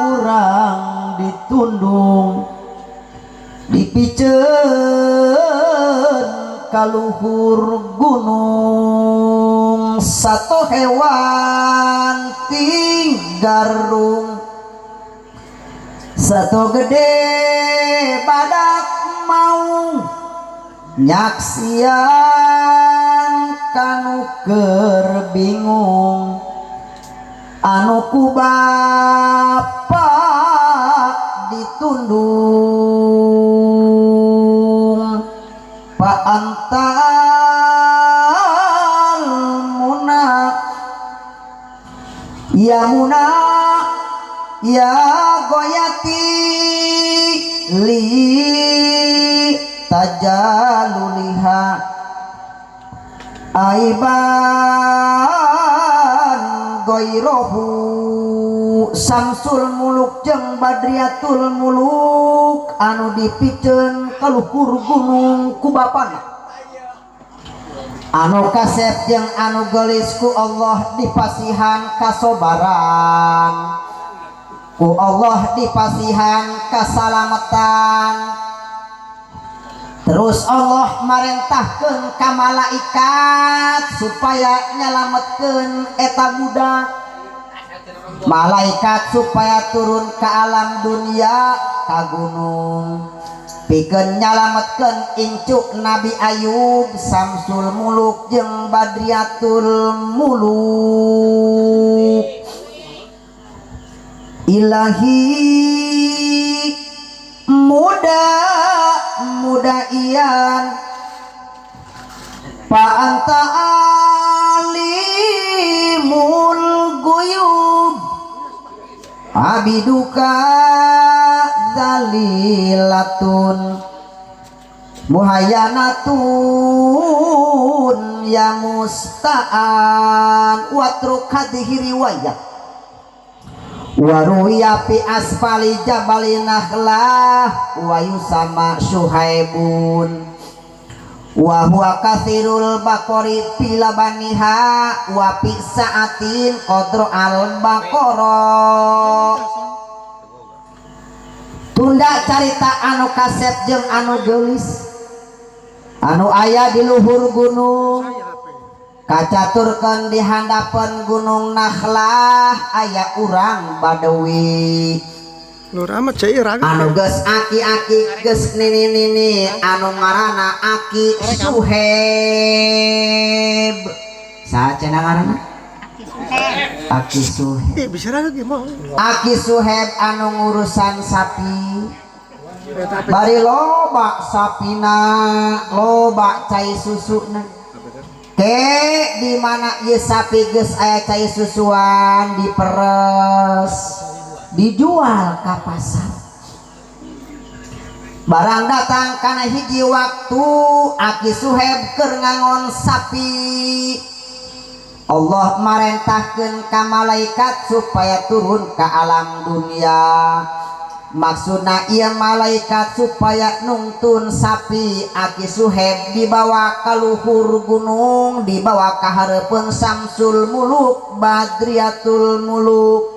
urang ditundung dipiceun kaluhur gunung satu hewan tinggarung satu gede badak mau nyaksian kanu keur bingung anu ku bapa ditundung pa antal muna ya muna ya goyati li tajaluliha aiban goirohu. Samsul Muluk jeung Badriatul Muluk anu dipiceun ka luhur gunung ku bapana anu kasep jeung anu geulis ku Allah dipasihan kasobaran ku Allah dipasihan kasalamatan. Terus Allah marentahkeun ka malaikat supaya nyalametkeun eta budak. Malaikat supaya turun ke alam dunia ka gunung. Pikeun nyalametkeun incu Nabi Ayub Samsul Muluk jeung Badriatul Muluk. Ilahi muda mudaian pa anta alimul guyub abiduka zalilatun muhayanatun ya musta'an watruk hadhihi riwayat waruya fi asfali jabali nakhlah wa yusama syuhaibun wa huwa kathirul baqari fi labaniha wa fi sa'atin qadru al baqara. Tunda carita anu kasep jeung anu geulis anu aya di luhur gunung kacaturkeun di handapeun gunung Nakhlah aya urang Badawi. Lur amat cai raga. Anu geus aki-aki geus nini-nini anu ngaranna Aki Suheb. Saha cenah ngaranna? Aki Suheb. Eh bisa raga ge mah. Aki Suheb anu ngurusan sapi. Bari loba sapina, loba cai susuna. Ke di mana ieu sapi geus aya cai susuan diperes, dijual ka pasar. Barang datang kana hiji waktu Aki Suheb keur ngangon sapi. Allah marentahkeun ka malaikat supaya turun ka alam dunia. Maksudna ieu malaikat supaya nungtun sapi Aki Suheb dibawa ka luhur gunung, dibawa ka hareupeun Samsul Muluk Badriatul Muluk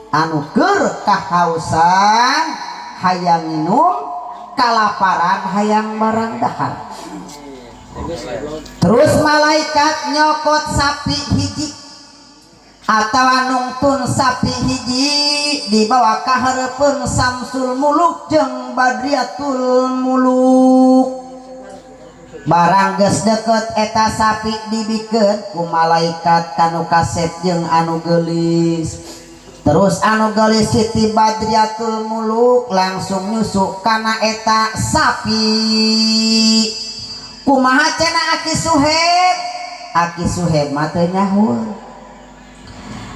anu keur kahausan hayang minum, kalaparan hayang barang dahar. Terus malaikat nyokot sapi hiji atawa nungtun sapi hiji dibawa ka hareupeun Samsul Muluk jeung Badriatul Muluk. Barang geus deukeut eta sapi dibikeun ku malaikat kanu kasep jeung anu geulis. Terus anu geulis Siti Badriatul Muluk langsung nyusuk kana eta sapi. Kumaha cenah Aki Suheb? Aki Suheb mah teu nyaho.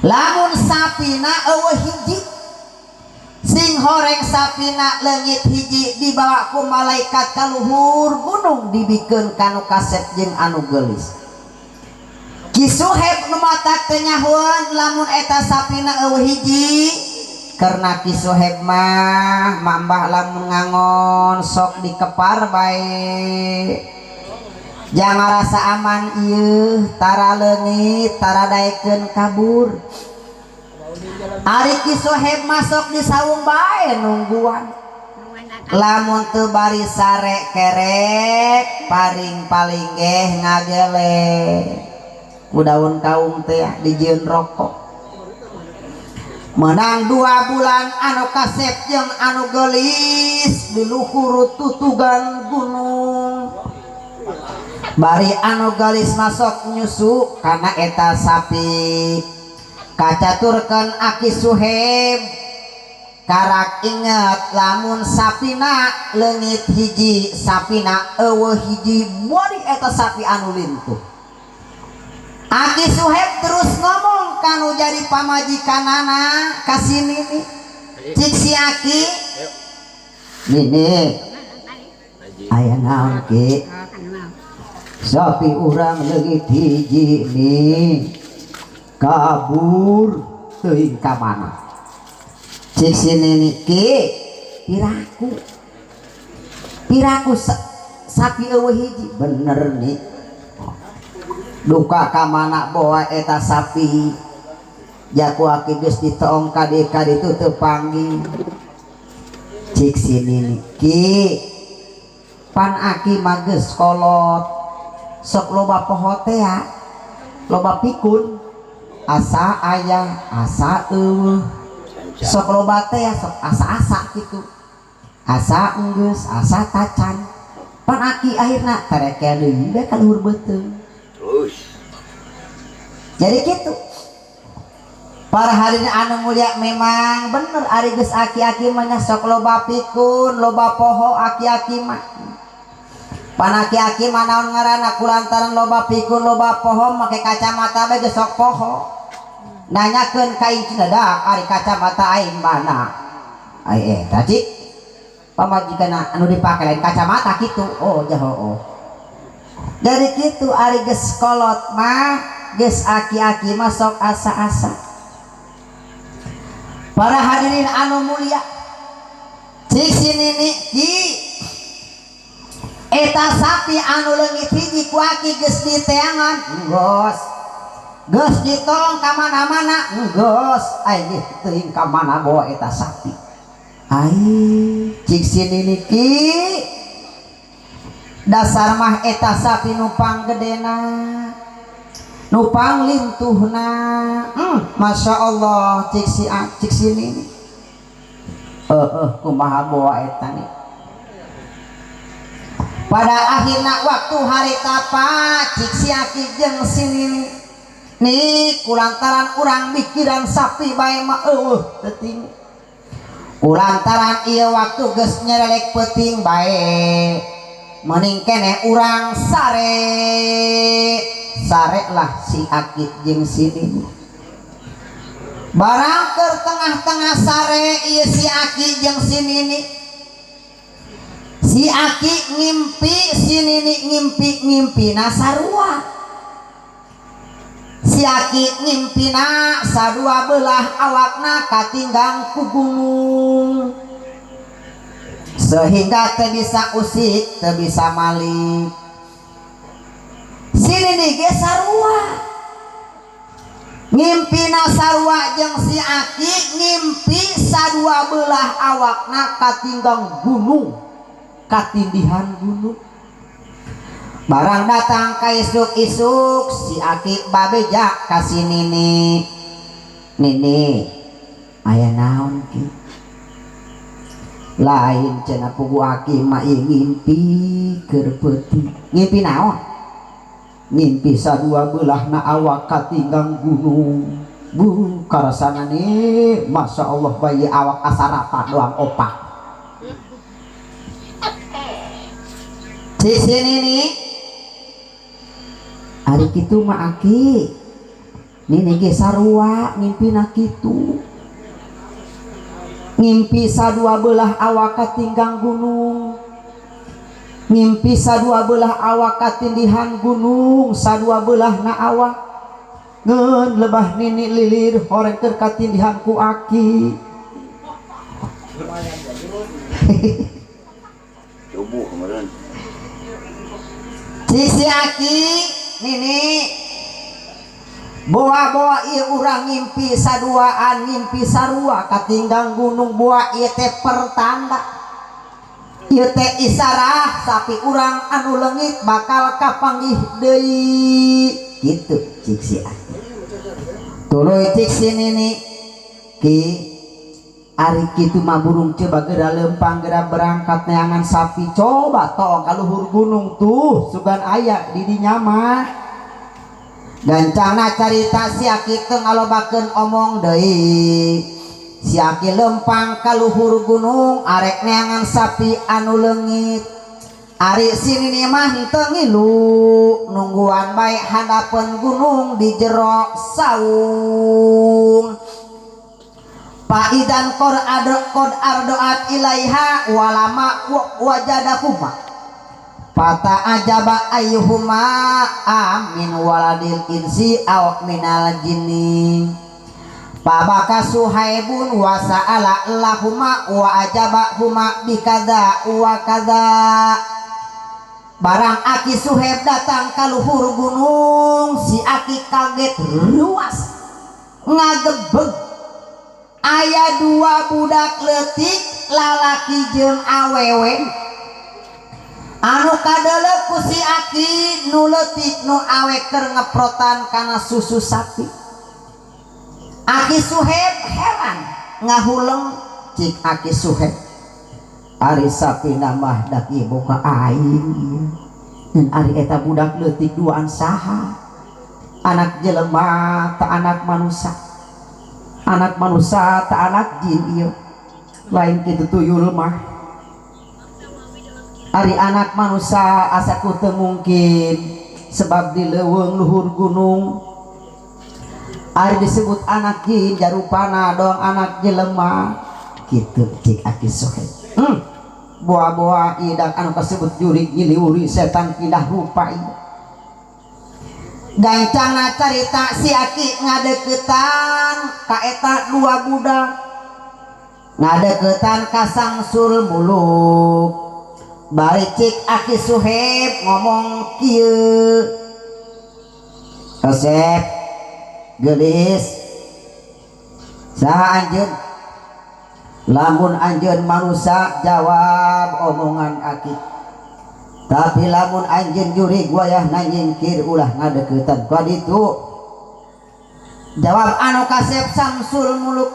Lamun sapina eueuh hiji, sing horeng sapina leungit hiji dibawa ku malaikat ka luhur gunung dibikeun kanu kasep jeung anu geulis. Ki Suheb nu matak teu nyahoan lamun eta sapina eueuh hiji, karena Ki Suheb mah mambah lamun ngangon sok dikepar bae. Jangan rasa aman ieu tara leungit tara daekeun kabur. Ari Ki Suheb masuk di saung bae nungguan. Lamun teu bari sare kerek paring paling geh ngagele. Ku daun kaung teh dijieun rokok. Menang 2 bulan anu kasep jeung anu geulis di luhur tutugan gunung. Bari anu geulis masuk nyusu kana eta sapi. Kacaturkeun Aki Suheb karak inget lamun sapina leungit hiji, sapina eueuh hiji, bari eta sapi anu lintuh. Aki Suheb terus ngomong kanu jadi pamajikanana ka si Nini. Cik si Aki, Nini aya naon ki? Sapi urang leungit hiji nih kabur teuing ka mana. Cik si Nini, ki piraku piraku sapi eueuh hiji. Bener nih, duka ka mana bawa eta sapi jaku aki geus ditoong ka dieu ka ditu teu panggih. Cik si Nini, ki pan aki mah geus kolot sok loba poho teh loba pikun asa aya asa eueuh, sok loba teh sok asa-asa kitu. Asa enggeus, asa tacan. Pan aki akhirna tarekel deui bae ka luhur beuteung. Terus. Jadi kitu. Para hadirin anu mulia memang bener ari geus aki-aki mah nya sok loba pikun, loba poho aki-aki mah. Pan aki-aki mah naon ngaranna kulantaran loba pikun, loba poho make kacamata bae geus sok poho. Nanyakeun ka incina da ari kacamata aing mana? Ai eta cik. Pamajikanna anu dipake lain kacamata kitu. Oh jaho oh. Jadi kitu ari geus kolot mah geus aki-aki mah sok asa-asa. Para hadirin anu mulia, cik si nini ki eta sapi anu leungit hiji ku aki geus diteangan geus, geus ditolong ka mana-mana geus, ai teuing ka mana bawa eta sapi. Ai cik si nini ki dasar mah eta sapi nupang gedena, nupang lintuhna. Masya Allah cik si A, cik si nini. Kumaha bawa eta nih. Pada akhirna waktu hari tapa cik si aki jeung si nini nih kulantaran urang mikiran sapi bae mah eueuh teuting. Kulantaran ieu waktu geus nyerelek peuting bae mending keneh urang sare. Sare lah si aki jeung si nini. Barang keur tengah-tengah sare ieu si aki jeung si nini. Si aki ngimpi, si nini ngimpi, ngimpina sarua. Si aki ngimpina sadua belah awakna katinggang ku gunung. Sehingga teu bisa usik, teu bisa malik. Si nini ge sarua. Ngimpina sarua jeung si aki ngimpi sadua belah awakna katinggang gunung, katindihan gunung. Barang datang ka isuk-isuk si aki babeja ka si nini. Nini, aya naon ki? Lain cenah pugu aki mah ieu ngimpi keur peuting. Ngimpi naon? Ngimpi sadua belah na awak katinggang gunung. Bu karasana nih, masya Allah bayi awak asarapa doang opak. Di sini nih, hari kitu mah aki, nini ge sarua ngimpina kitu. Ngimpi sadua belah awak katinggang gunung. Ngimpi sadua belah awak katindihan gunung, sadua belah na awak ngeun lebah nini lilir horeng keur katindihan ku aki. Tubuh kemarin. Si aki nini boa-boa ieu urang ngimpi saduaan, ngimpi sarua katinggang gunung, boa ieu teh pertanda. Ieu teh isarah sapi urang anu leungit bakal kapanggih deui. Kitu cik si aki. Tuluy cik si nini ki ari kitu mah burung coba geura leumpang geura berangkat neangan sapi, coba tong ka luhur gunung tuh sugan aya di dinya mah. Gancangna carita si aki teu ngalobakeun omong deui. Si aki lempang ka luhur gunung arek neangan sapi anu leungit. Ari si nini mah henteu ngilu, nungguan bae handapeun gunung di jero saung. Paidan qor ado qad ardoat ilaiha walama wajadahuma. Fata ajaba ayyuhuma amin waladil insi aw minal jinni. Fabaka Suhaibun wa sa'ala lahuma wa ajabahuma bikadza wa kadza. Barang aki Suhaib datang ka luhur gunung, si aki kaget ruas ngagebeg. Aya dua budak leutik lalaki jeung awewe. Anu kadeuleu ku si aki nu leutik nu awe keur ngeprotan kana susu sapi. Aki Suhaib heran ngahuleng cik aki Suhaib. Ari sapina mah dak ieu boga aing ieu. Ngan ari eta budak leutik duaan saha? Anak jelema ta anak manusia? Anak manusia ta anak jin ieu? Lain kitu tuyul mah. Ari anak manusia asa ku teu mungkin sebab di leuweung luhur gunung. Ari disebut anak jin jarupana dong anak jelema kitu cik Aki Suhaib. Boa-boa idak anu kasebut jurig nyiliwuri setan pindah rupa ieu. Gancangna carita si Aki ngadeukeutan ka eta dua budak. Ngadeukeutan ka Samsul Muluk. Bari cik Aki Suhaib ngomong kieu. Resep geulis saha anjeun? Lamun anjeun manusia jawab omongan Aki. Tapi lamun anjeun jurig wayahna nyingkir ulah ngadeuketan ka ditu. Jawab anu kasep Samsul Muluk,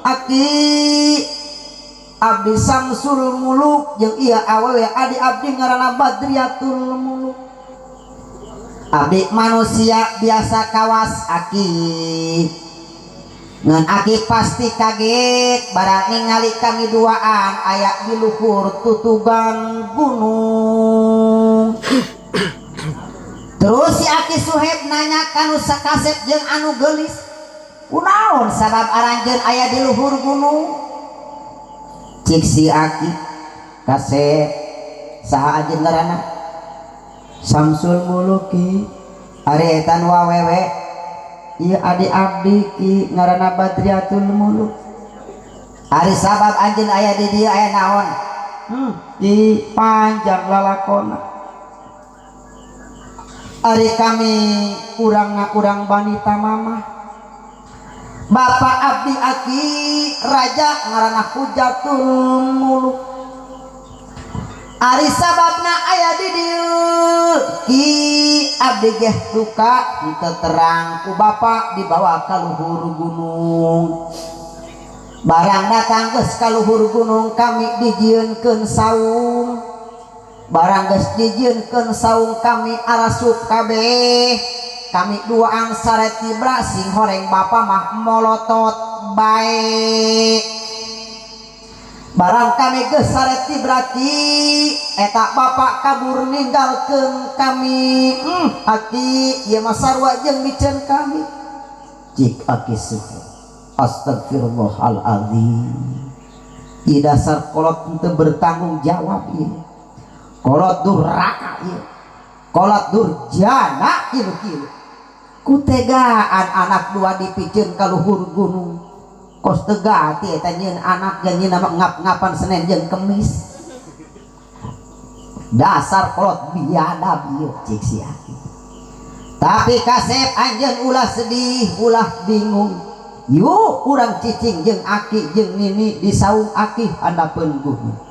Aki abdi Samsul Muluk jeung ieu awewe adi abdi ngaranna Badriatul Muluk. Abdi manusia biasa kawas Aki. Ngan Aki pasti kaget barang ningali kami duaan aya di luhur tutugan gunung. Terus si Aki Suhaib nanya kanu sakasep jeung anu geulis, kunaon sabab aranjeun aya di luhur gunung? Cik si Aki kasep saha anjeun ngaranna? Samsul Muluki. Ari eta nu awewe ieu adi abdi ki ngaranna Badriatul Muluk. Ari sabab anjeun aya di dieu aya naon? Di panjang lalakona. Ari kami urangna urang Bani Tamamah. Bapak abdi Aki raja ngaranna Hujatul Muluk. Ari sababna aya di dieu ki abdi geh duka henteu terang ku bapak dibawa ka luhur gunung. Barang datang geus ka luhur gunung kami dijieunkeun saung. Barang geus dijieunkeun saung kami arasup kabeh. Kami duaan sare tibra sing horeng bapa mah molotot bae. Barang kami geus sare tibra ki eta bapak kabur ninggalkeun kami. Aki ieu mah sarua jeung miceun kami. Cik Aki Suhaib, astagfirullahalazim. Di dasar kolot teu bertanggung jawab ieu. Kolot durhaka ieu. Kolot durjana ieu kieu. Kutegaan anak dua dipiceun ka luhur gunung. Kos tega ati eta nyieun anak jeung nyieun ngap-ngapan Senin jeung Kemis. Dasar kolot biadab ieu cik si Aki. Tapi kasep anjeun ulah sedih, ulah bingung. Yuk urang cicing jeung Aki jeung Nini di saung Aki handapeun gunung.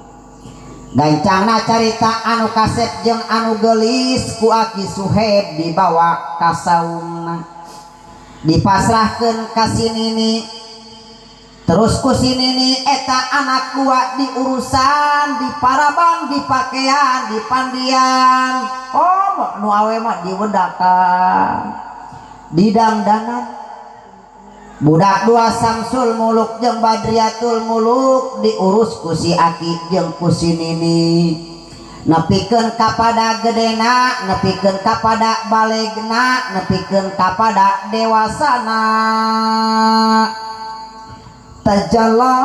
Gancangna carita anu kasep jeung anu geulis ku Aki Suhaib dibawa ka saungna. Dipasrahkeun ka si Nini. Terus ku si Nini eta anak dua diurusan, diparaban, dipakean, dipandian. Oh, nu awe mah diwedakan, didangdanan. Budak dua Samsul Muluk jeung Badriatul Muluk diurus ku si Aki jeung ku si Nini. Nepikeun kapada gedena, nepikeun kapada balegna, nepikeun kapada dewasana. Tajalla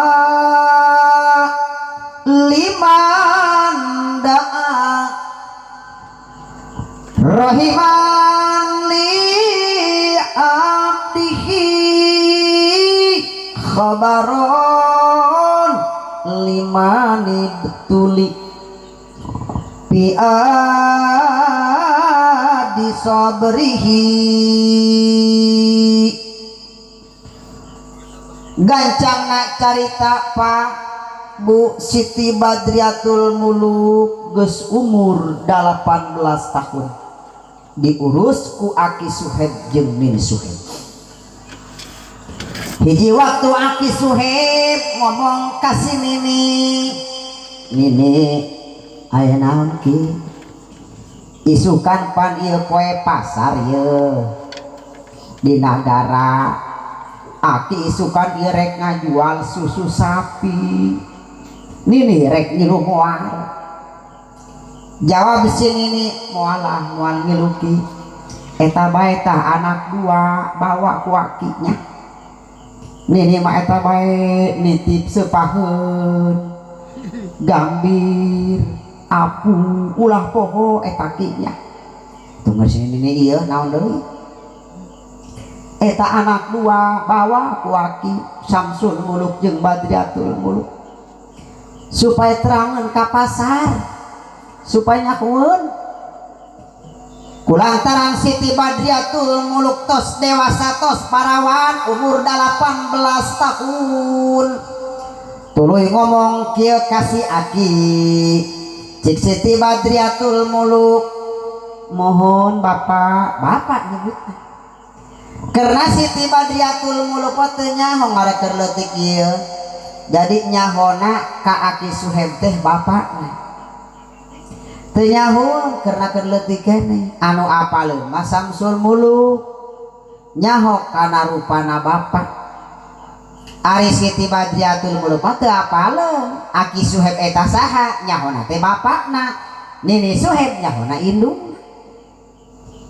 liman da'a rahiman li abdihi khabaron limanib tuli bi adi sabrihi. Gancangna carita Pak Bu Siti Badriatul Muluk geus umur 18 tahun diurus ku Aki Suhaib jeung Nini Suhaib. Hiji waktu Aki Suhaib ngomong ka si Nini, Nini aya naon ki isukan pan ieu poe pasar ieu di nagara aki isukan ieu rek ngajual susu sapi Nini rek ngilu moal jawab si Nini moalah moal ngilu ki eta bae tah anak dua bawa ku akinya Nini mah eta bae nitip sepaheun gambir apu ulah poho eta kinya tunggu sini Nini ieu naon deui eta anak dua bawa ku aki Samsul Muluk jeung Badriatul Muluk supaya terangan ka pasar supaya nyakueun kulantaran Siti Badriatul Muluk tos dewasa tos parawan umur 18 tahun tuluy ngomong kieu ka si aki cik Siti Badriatul Muluk mohon bapak bapak nyebutna karena Siti Badriatul Muluk teh nyaho ngareker leutik ieu jadi nyahona ka aki Suheb teh bapakna teu nyaho karena keur leutik keneh anu apaleun mah Samsul Muluk nyaho kana rupana bapak ari Siti Badriatul Muluk mah teu apaleun aki Suheb eta saha nyahona teh bapakna Nini Suheb nyahona indung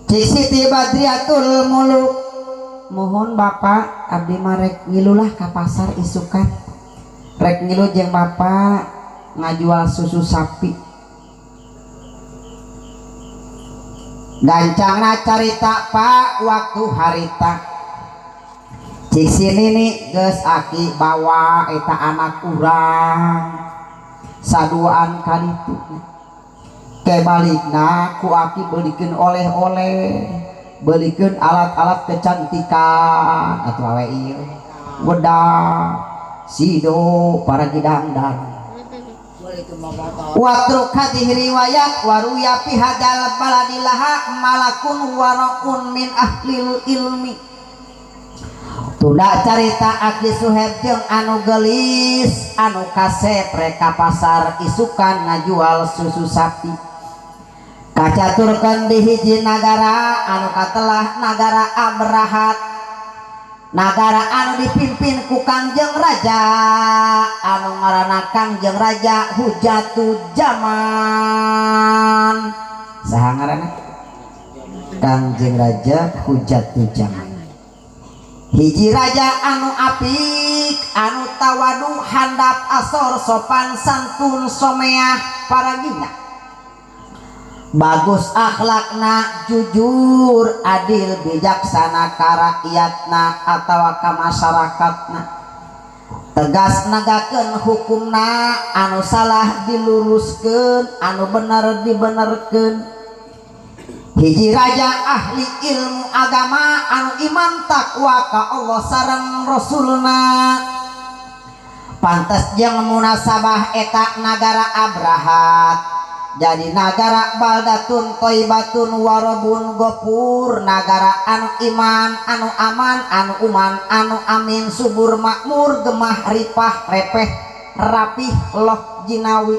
cik Siti Badriatul Muluk mohon bapak abdi mah rek ngilulah ka pasar isukan rek ngilu jeung bapak ngajual susu sapi gancangna carita pak waktu harita cik si Nini geus aki bawa eta anak urang saduaan kaditu ke balikna ku aki beulikeun oleh-oleh beulikeun alat-alat kecantikan atuh awe ieu wedak sido para gidangdan watruk hadhihi riwayat waruya fi hadal baladilaha malakun waraun min ahlil ilmi tunda carita aki Suheb jeung anu geulis anu kasep rek ka pasar isukan ngajual susu sapi kacaturkeun di hiji nagara anu katelah nagara Abrahat nagara anu dipimpin ku Kangjeng Raja anu ngaranna Kangjeng Raja Hujatu Jaman saha ngaranna Kangjeng Raja Hujatu Jaman hiji raja anu apik anu tawadu handap asor sopan santun someah paragina bagus akhlakna jujur adil bijaksana ka rakyatna atawa ka masyarakatna tegas negakeun hukumna anu salah diluruskeun anu bener dibenerkeun hiji raja ahli ilmu agama anu iman takwa ka Allah sareng Rasulna pantes jeung munasabah eta nagara Abrahat jadi nagara baldatun thayyibatun warabun gopur nagara anu iman anu aman anu uman anu amin subur makmur gemah ripah repeh rapih loh jinawi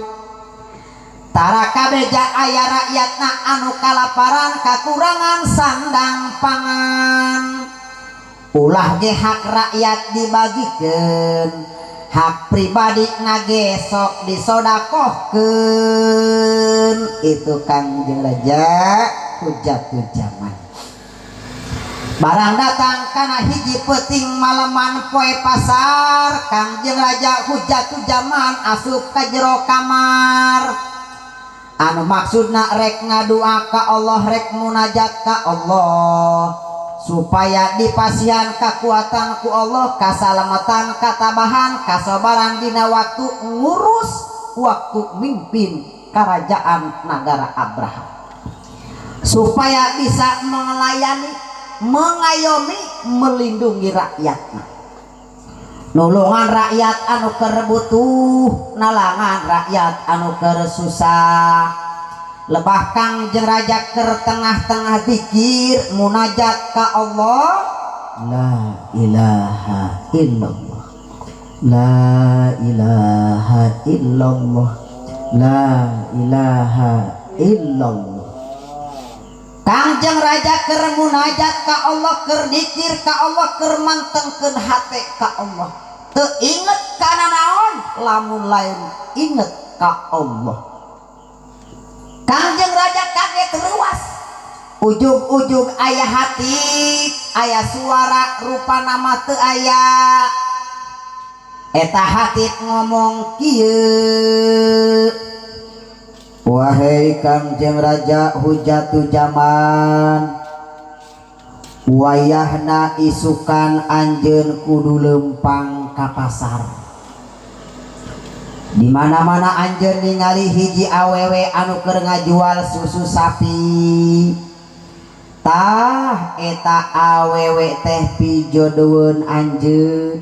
tara kabeja aya rakyatna anu kalaparan kakurangan sandang pangan ulah ge hak rakyat dibagikeun hak pribadi nage sok disodakohkeun itu Kangjeng Raja Hujatul Jaman barang datang kana hiji peuting malaman poe pasar Kangjeng Raja Hujatul Jaman asup ka jero kamar anu maksudna rek ngadua ka Allah rek munajat ka Allah supaya dipasihan kekuatan ku Allah kasalamatan katabahan kasobaran dina waktu ngurus waktu mimpin kerajaan nagara Abraham supaya bisa melayani mengayomi melindungi rakyatna nulungan rakyat anu keur butuh nalangan rakyat anu keur susah lebah Kangjeng Raja keur tengah-tengah zikir munajat ka Allah la ilaha illallah la ilaha illallah La ilaha illallah. Kangjeng Raja keur munajat ka Allah, keur dikir ka Allah, keur mantengkeun hate ka Allah. Teu inget kana naon lamun lain inget ka Allah. Kangjeng Raja kaget ruas. Ujug-ujug aya hati, aya suara rupa nama teu aya. Eta hati ngomong kieu. Wahai Kangjeng Raja hujatu zaman, wayahna isukan anjeun kudu lempang ka pasar. Di mana-mana anjeun ningali hiji awewe anu keur ngajual susu sapi. Tah eta awewe teh pijodoeun anjeun,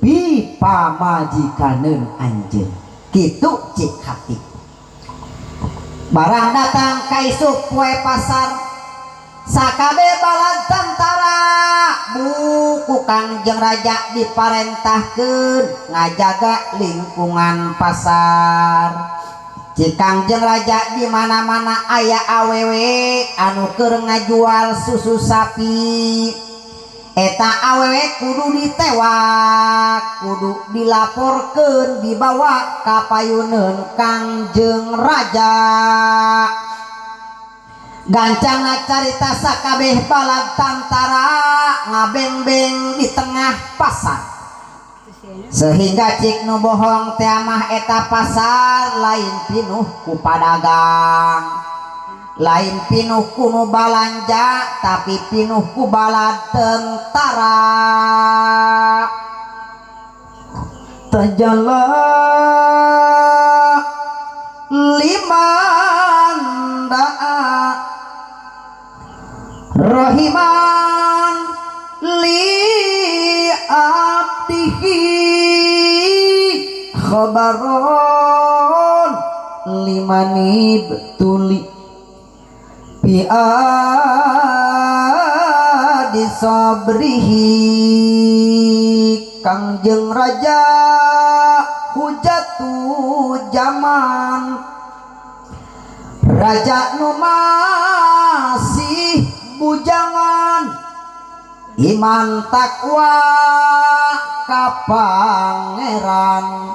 pi pamajikaneun anjeun. Kitu cik hati. Barang datang ka isuk poe pasar, sakabe balad tentara buku Kangjeng Raja diparentahkeun ngajaga lingkungan pasar. Cik Kangjeng Raja di mana-mana aya awewe anu keur ngajual susu sapi. Eta awewe kudu ditewak, kudu dilaporkeun, dibawa ka payuneun Kangjeng Raja. Gancangna carita sakabeh balad tantara ngabengbeng di tengah pasar. Sehingga cik nu bohong teh mah eta pasar lain pinuh ku padagang, lain pinuh ku nu balanja, tapi pinuh ku balad tentara. Tajalla liman da'a rahiman li abdihi khabaron limanib tuli bi adi sabrihi. Kangjeng Raja hujatu zaman, raja nu masih bujangan, iman takwa ka pangeran,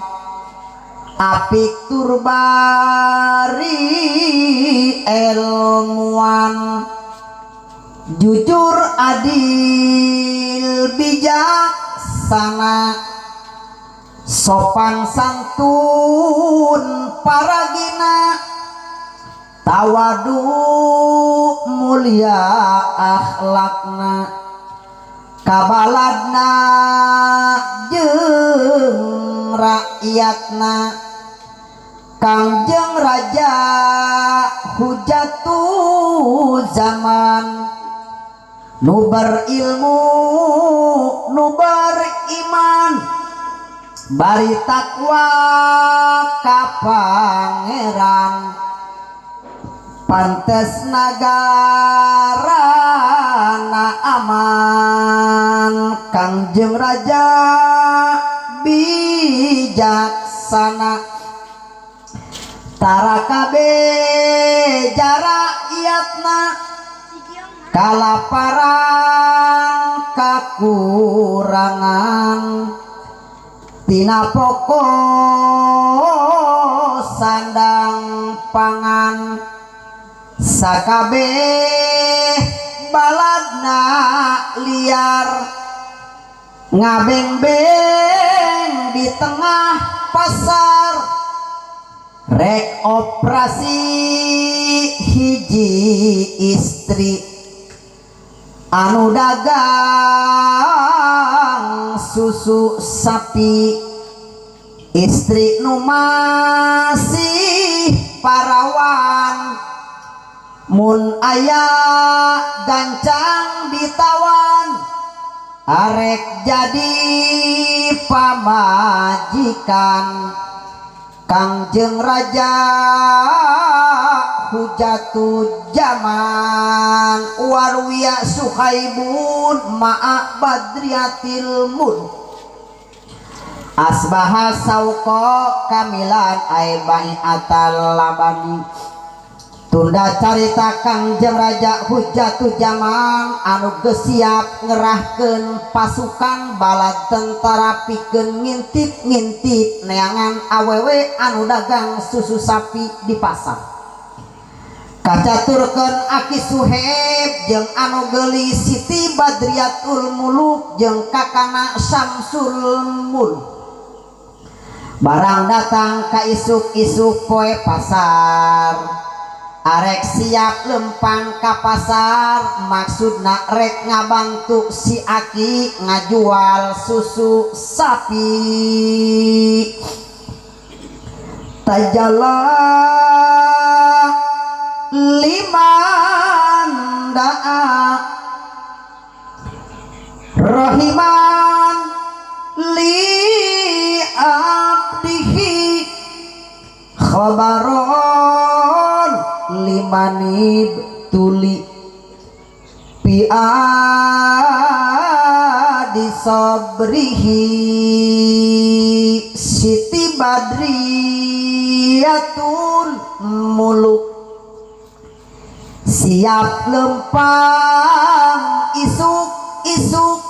apik tur bari ilmuwan, jujur adil bijaksana, sopan santun paragina, tawadu mulia akhlakna, kabaladna jeung rakyatna. Kangjeng Raja hujatu zaman, nu berilmu nu beriman, bari takwa ka pangeran, pantes nagarana aman. Kangjeng Raja bijaksana, tara kabeh jarakyatna, kalaparan kakurangan, tina pokok sandang pangan, sakabeh baladna liar, ngabengbeng di tengah pasar, rek operasi hiji istri anu dagang susu sapi, istri nu masih parawan, mun aya gancang ditawan, arek jadi pamajikan. Kangjeng Raja hujatu zaman, warwiya Suhaibun ma'a badriatil mulk. Asbaha sauko kamilan ay bai'atal labani. Tunda carita Kangjeng Raja hujatu jaman anu geus siap ngerahkeun pasukan balad tentara pikeun ngintip-ngintip neangan awewe anu dagang susu sapi di pasar. Kacaturkeun Aki Suheb jeung anu geulis Siti Badriatul Muluk jeung kakana Syamsul Muluk. Barang datang ka isuk-isuk poe pasar. Arek siap lempang ka pasar maksudna rek ngabantu si Aki ngajual susu sapi. Tajala liman da'a rohiman li abdihi khabaron limanib tuli piadi sabrihi. Siti Badriatul Muluk siap lempang isuk-isuk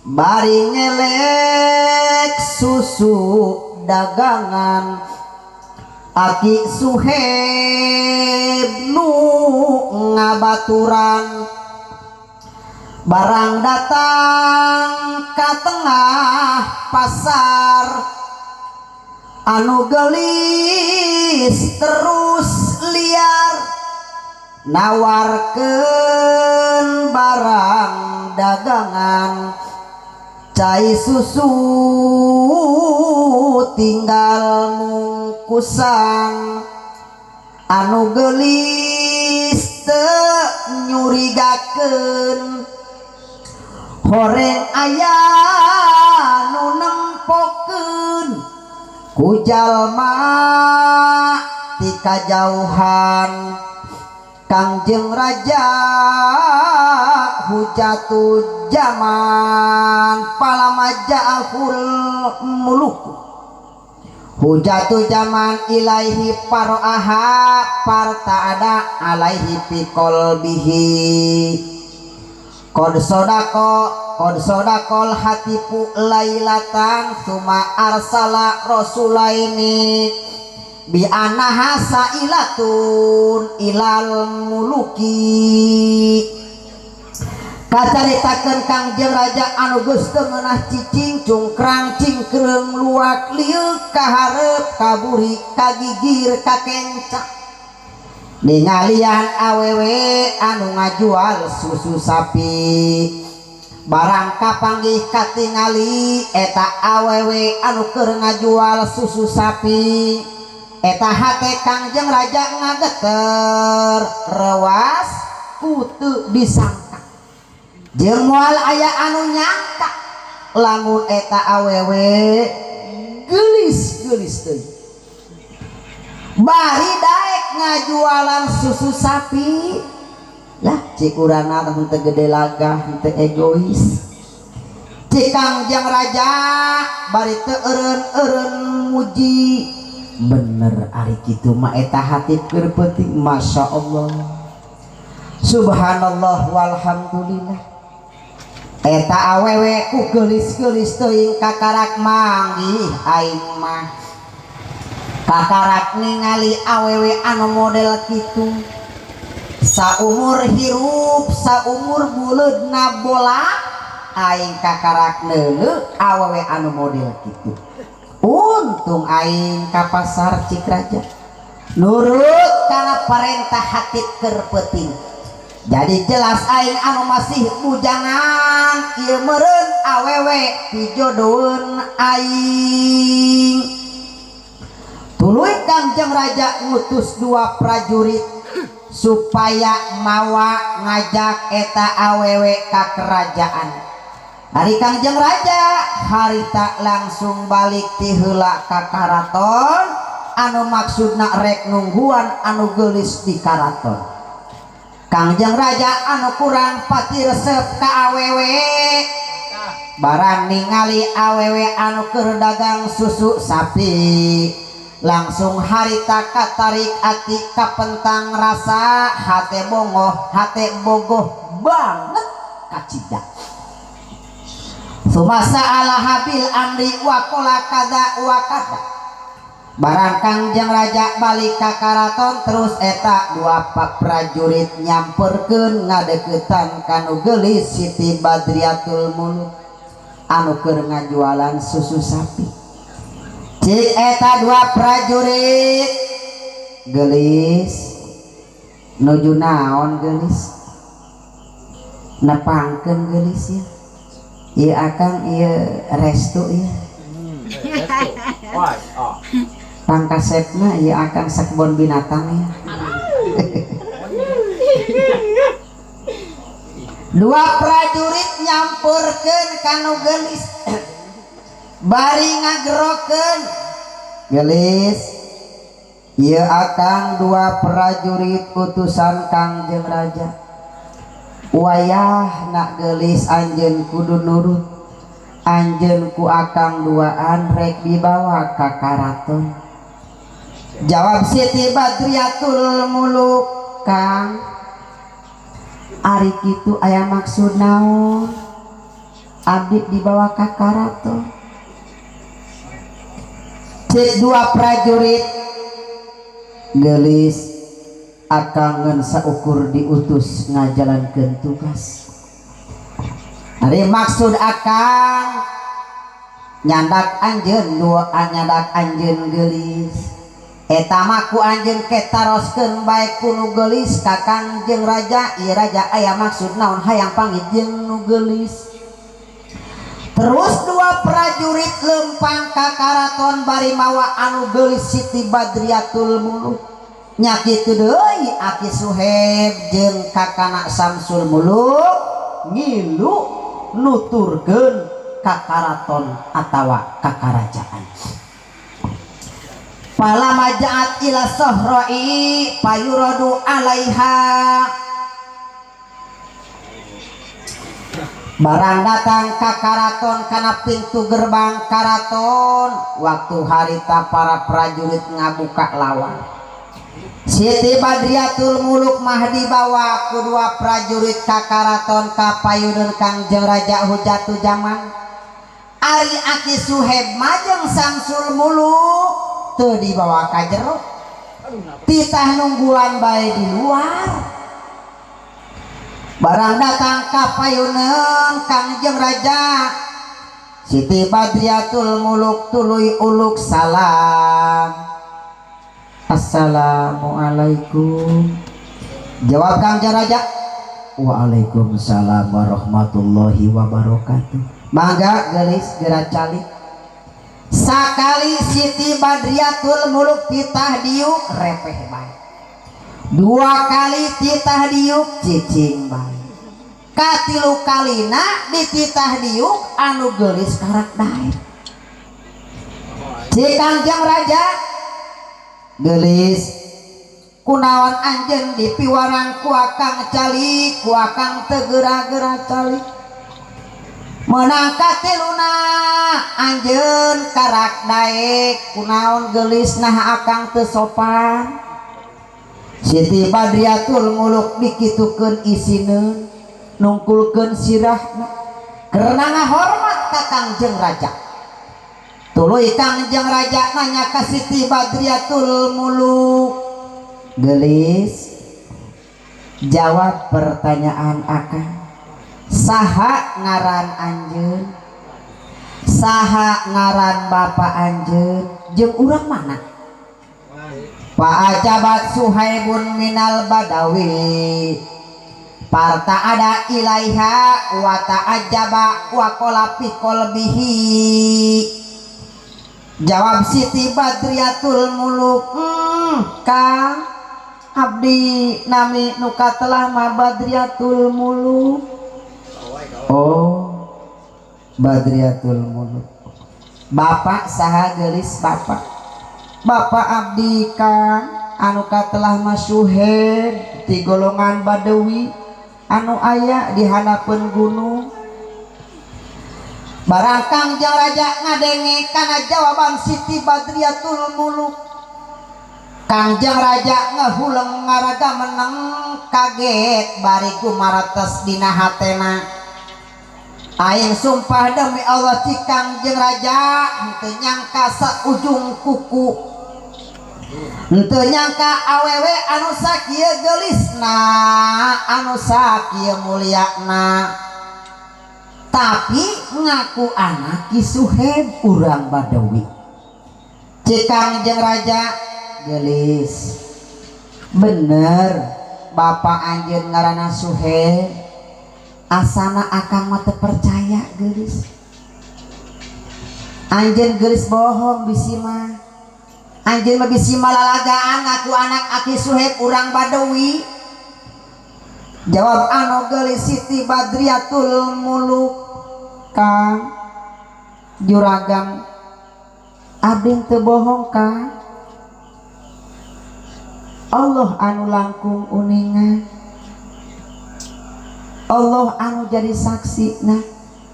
bari ngelek susu dagangan. Aki Suheb nu ngabaturan barang datang ka tengah pasar anu gelis terus liar nawarkeun barang dagangan. Cai susu tinggal mungkusan anu geulis teu nyurigakeun horeng aya nu nempokeun ku jalma ti kajauhan. Kangjeng Raja hujatu jaman palamajahul muluk hujatu jaman ilaihi paroaha partaada alaihi fi qalbihi. Qad sodako qad sodakol hatipu lailatan suma arsala rasulaini bi anaha sailatun ilal muluki. Kacaritakeun Kangjeng Raja anu geus teu ngeunah cicing cungkrang cingkreung luak lieuk kahareup kaburi kagigir kakenca ningalian awewe anu ngajual susu sapi. Barang kapanggih katingali eta awewe anu keur ngajual susu sapi eta hate Kangjeng Raja ngageter rewas ku teu disangka jeung moal aya anu nyangka lamun eta awewe geulis-geulis teuing bari daek ngajualan susu sapi. Lah cik urangna teh gede lagah henteu egois. Cik Kangjeng Raja bari teu eureun-eureun muji. Bener ari kitu mah eta hati keur peuting. Masya Allah, subhanallah walhamdulillah. Eta awewe ku geulis-geulis teuing kakarak manggih aing mah kakarak ningali awewe anu model kitu saumur hirup saumur buleudna bola aing kakarak neuleuh awewe anu model kitu. Untung aing ka pasar cik raja nurut kana parentah hatib keur peuting. Jadi jelas aing anu masih bujangan ieu meureun awewe pijodoeun aing. Tuluy Kangjeng Raja ngutus dua prajurit supaya mawa ngajak eta awewe ka kerajaan. Ari Kangjeng Raja harita langsung balik ti heula ka karaton anu maksudna rek nungguan anu geulis di karaton. Kangjeng Raja anu kurang pati resep ka awewe Barang ningali awewe anu keur dagang susu sapi langsung harita katarik ati kapentang rasa hate bongoh hate bogoh banget kacida. Sumasa ala habil amri wa qala kada wa kada. Barang Kangjeng Raja balik ka karaton terus eta dua prajurit nyamperkeun ngadeukeutan kanu geulis Siti Badriatul Muluk anu keur ngajualan susu sapi. Cik eta dua prajurit geulis nuju naon geulis nepangkeun geulis ya. Ieu akang ieu restu ieu. Pangkasepna ieu akang sakebon binatang ya. Dua prajurit nyamperkeun kanu geulis bari ngagerokeun geulis ieu akang dua prajurit utusan Kangjeng Raja. Wayah nak geulis anjeun kudu nurut anjeun ku akang duaan rek dibawa ka karaton. Jawab Siti Badriatul Muluk, Kang ari kitu aya maksud naon abdi dibawa ka karaton? Cek dua prajurit geulis akang ngan saukur diutus ngajalankeun tugas. Ari maksud akang nyandak anjeun dua nyandak anjeun geulis eta mah ku anjeun ketaroskeun bae ku nu geulis ka Kangjeng Raja. Ieu raja aya maksud naon hayang panggih jeung nu geulis. Terus dua prajurit lempang ka karaton bari mawa anu geulis Siti Badriatul Muluk. Nya kitu deui Aki Suheb jeung kakana Samsul Muluk ngilu nuturkeun ka karaton atawa ka karajaan. Palama ja'at ila sohra'i payuradu alaiha. Barang datang ka karaton kana pintu gerbang karaton waktu harita para prajurit ngabuka lawang. Siti Badriatul Muluk mah dibawa ku dua prajurit ka karaton ka payudun Kangjeng Raja Hujatu Jaman. Ari Aki Suheb majeng Samsul Muluk teu dibawa ka jero titah nungguan bae di luar. Barang datang ka payuneun Kangjeng Raja Siti Badriatul Muluk tuluy uluk salam. Assalamualaikum. Jawab Kangjeng Raja, waalaikumsalam warahmatullahi wabarakatuh. Mangga geulis geura calik. Sakali Siti Badriatul Muluk titah diuk repeh bae. Dua kali titah diuk cicing bae. Katilu kalina dititah diuk anu geulis karak daek. Cik Kangjeng Raja geulis kunaon anjeun dipiwarang ku akang calik ku akang teu geura-geura calik. Menang katiluna anjeun karak daek kunaon geulis nah akang teu sopan. Siti Badriatul Muluk dikitukeun isineun nungkulkeun sirahna karena ngahormat ka Kangjeng Raja. Tuluy Kangjeng Raja nanya ka Siti Badriatul Muluk, geulis jawab pertanyaan akang, saha ngaran anjeun, saha ngaran bapa anjeun, jeung urang mana? Fa'ajabat Suhaibun minal badawi parta ada ilaiha wa ta'ajaba wa qala fi qalbihi. Jawab Siti Badriatul Muluk, Kang abdi nami nu katelah ma Badriatul Muluk. Oh, Badriatul Muluk. Bapak saha geulis bapak? Bapak abdi Kang anu katelah ma Suhaib ti golongan Badawi anu aya di hanapeun gunung. Barang Kangjeng Raja ngadenge kana jawaban Siti Badriatul Muluk, Kangjeng Raja ngehuleng ngaraga meneng kaget bari gumarates dina hatena. Aing sumpah demi Allah ci Kangjeng Raja henteu nyangka saujung kuku, henteu nyangka awewe anu sakieu geulisna, anu sakieu mulyana, tapi ngaku anak Ki Suheb urang Badawi. Ci Kangjeng Raja gelis, bener bapak anjeun ngaranna Suheb, asana akang mah teu percaya gelis. Anjeun gelis bohong bisi mah, anjeun mah bisi malalagaan ngaku anak Aki Suheb urang Badawi. Jawab anu geulis Siti Badriatul Muluk, Kang juragan abdi teu bohong Kang, Allah anu langkung uninga, Allah anu jadi saksi. Nah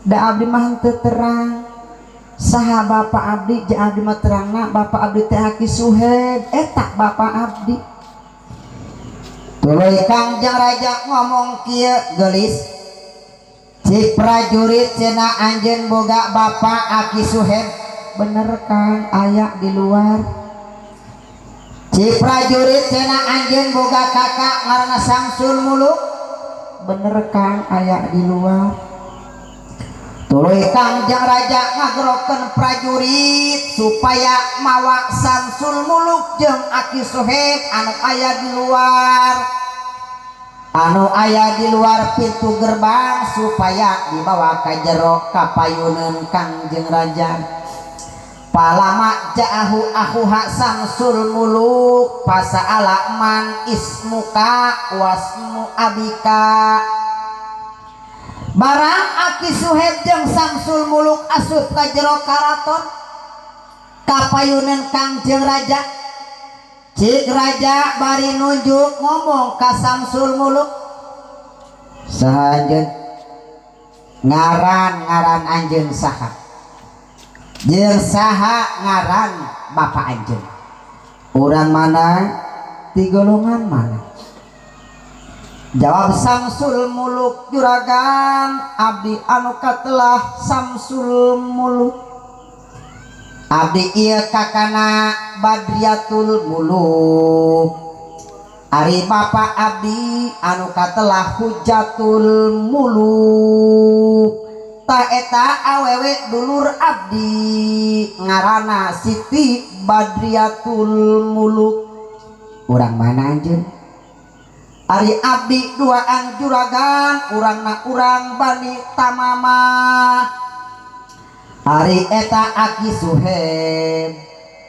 da abdi mah henteu terang saha bapak abdi, ja abdi mah terangna bapak abdi teh Aki Suheb, eta bapak abdi. Tuluy Kangjeng Raja ngomong kieu geulis, cik prajurit cenah anjeun boga bapak Aki Suheb, bener Kang aya di luar. Cik prajurit cenah anjeun boga kakak ngaranna Samsul Muluk, bener Kang aya di luar. Tuluy Kangjeng Raja ngagerokeun prajurit supaya mawa Samsul Muluk jeung Aki Suheb anu aya di luar, anu aya di luar pintu gerbang supaya dibawa ka jero ka payuneun Kangjeng Raja. Palama ja'ahu akhuha Samsul Muluk fasa'ala man ismuka wasmu abika. Barang Aki Suheb jeung Samsul Muluk asup ka jero karaton ka payuneun Kangjeng Raja. Cik Raja bari nunjuk ngomong ka Samsul Muluk, saha anjeun? Ngaran-ngaran anjeun saha? Jeung saha ngaran bapak anjeun? Urang mana? Ti golongan mana? Jawab Samsul Muluk, juragan abdi anu katelah Samsul Muluk, abdi ieu kakana Badriatul Muluk, ari bapak abdi anu katelah Hujatul Muluk, ta eta awewe dulur abdi ngaranna Siti Badriatul Muluk. Urang mana anjeun? Ari abdi duaan juragan, urangna urang Bani Tamamah. Ari eta Aki Suheb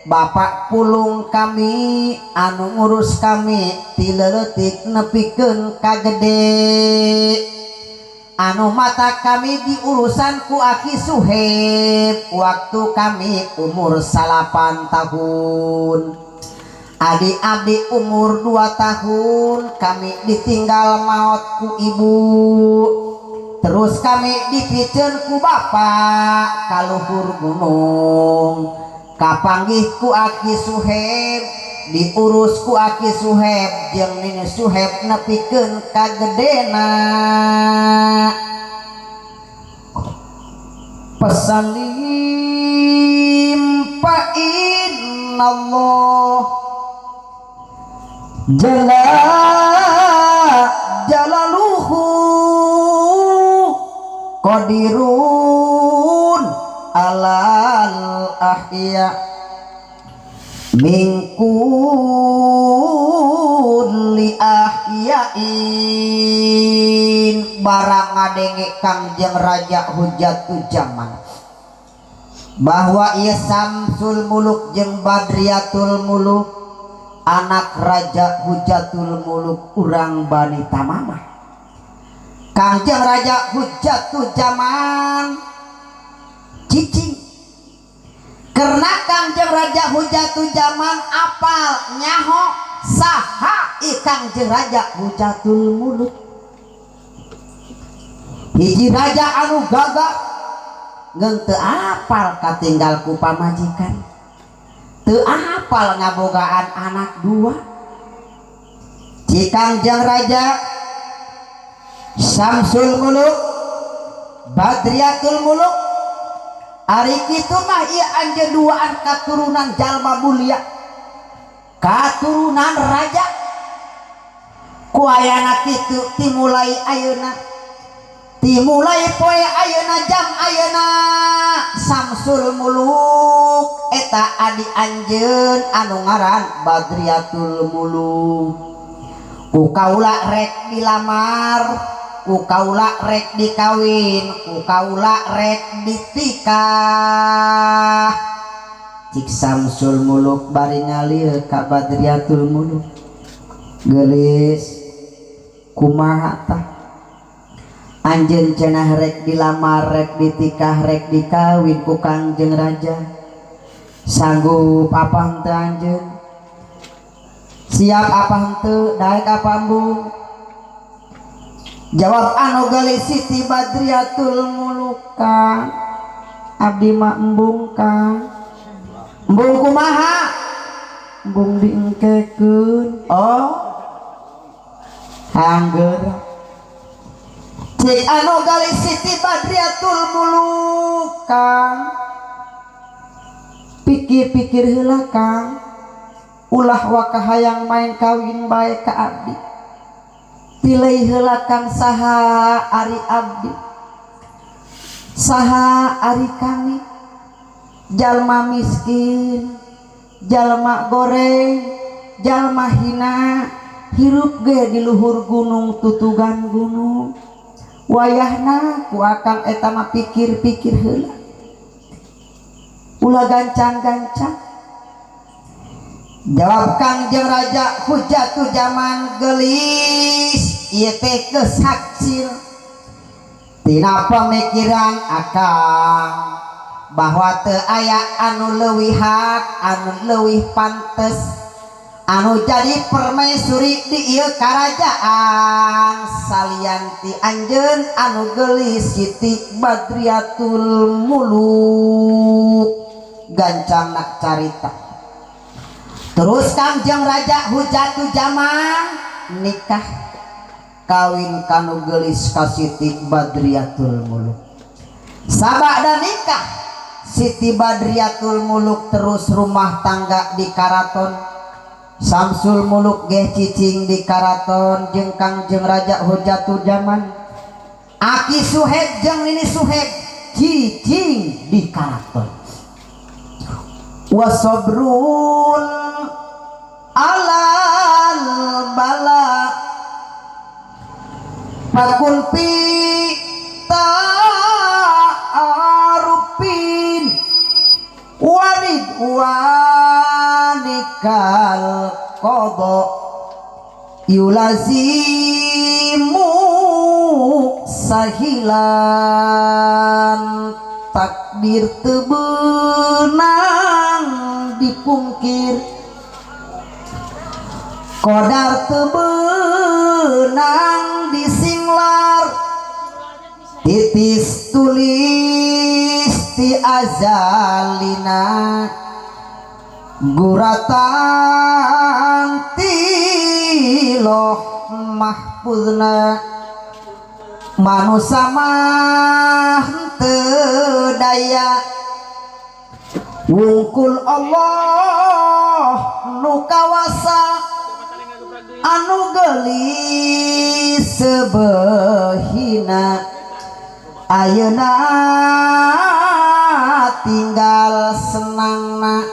bapak pulung kami anu ngurus kami ti leutik nepikeun ka gede, anu mata kami diurusan ku Aki Suheb waktu kami umur 8 tahun. Adi abdi umur 2 tahun kami ditinggal maut ku ibu, terus kami dipiceun ku bapak kaluhur gunung, kapanggih ku Aki Suheb, diurus ku Aki Suheb jeung Nini Suheb nepikeun ka gedena. Pesalim fa innallah jalla jalaluhu qadirun alal ahya min kulli ahyain. Barang ngadenge Kangjeng Raja Hujatul Jaman bahwa ieu Samsul Muluk jeung Badriatul Muluk anak Raja Hujatul Muluk urang Bani Tamamah. Kangjeng Raja Hujatul Jaman cicing karena Kangjeng Raja Hujatul Jaman apal nyaho saha i Kangjeng Raja Hujatul Muluk, hiji raja anu gagah, Ngeung teu apal katinggal ku pamajikan, teu apal ngabogaan anak dua. Cik Kangjeng Raja Samsul Muluk Badriatul Muluk, ari kitu mah ieu anjeun duaan katurunan jalma mulia, katurunan raja. Ku ayana kitu timulai ayeuna, timulai poe ayeuna, jam ayeuna, Samsul Muluk eta adi anjeun anu ngaran Badriatul Muluk. Ku kaula rek dilamar, ku kaula rek dikawin, ku kaula rek ditikah. Cik Samsul Muluk bari ngalir ka Badriatul Muluk, geulis kumaha tah anjeun cenah rek dilamar, rek ditikah, rek dikawin ku Kangjeng Raja. Sanggup apa henteu anjeun? Siap apa henteu? Daek apa embung? Jawab anu geulis Siti Badriatul Muluk, Kang, abdi mah embung Kang. Embung kumaha? Embung diengkekeun. Oh, hanggeura. Cik anu geulis Siti Badriatul Muluk, Kang, pikir-pikir heula Kang, ulah waka hayang main kawin bae ka abdi. Tilai heula Kang saha ari abdi, saha ari kami, jalma miskin, jalma goreng, jalma hina, hirup ge di luhur gunung tutugan gunung. Wayahna ku akang eta mah pikir-pikir heula, ulah gancang-gancang. Jawab Kangjeng Raja hujatu zaman, geulis ieu teh geus haksil tina pemikiran akang bahwa teu aya anu leuwih hak, anu leuwih pantes, anu jadi permaisuri di ieu karajaan salian ti anjeun anu geulis Siti Badriatul Muluk. Gancang nak carita. Terus Kangjeng Raja hujatu zaman nikah kawin kanu geulis ka Siti Badriatul Muluk. Sabada nikah Siti Badriatul Muluk terus rumah tangga di karaton. Samsul Muluk geh cicing di karaton jeung Kangjeng Raja hujatu zaman. Aki Suheb jeung Nini Suheb cicing di karaton. Wasabrun alal bala fakun fi ta'arufin waridwanikal qada yulazimu sahilan. Takdir teu beunang dipungkir, kodar teu beunang disinglar, titis tulis ti azalina, guratan ti loh mahfuzna. Manusa mah teu daya, wungkul Allah nu kawasa, anu geulis sebehina. Ayeuna tinggal senangna,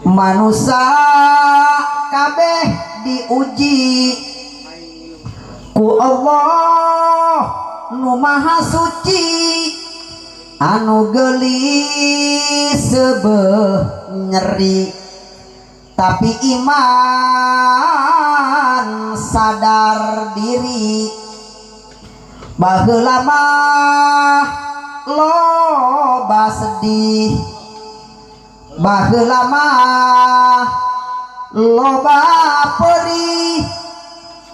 manusa kabeh diuji ku Allah nu maha suci, anu geulis sebeh nyeri, tapi iman sadar diri. Baheula mah loba sedih, baheula mah loba perih,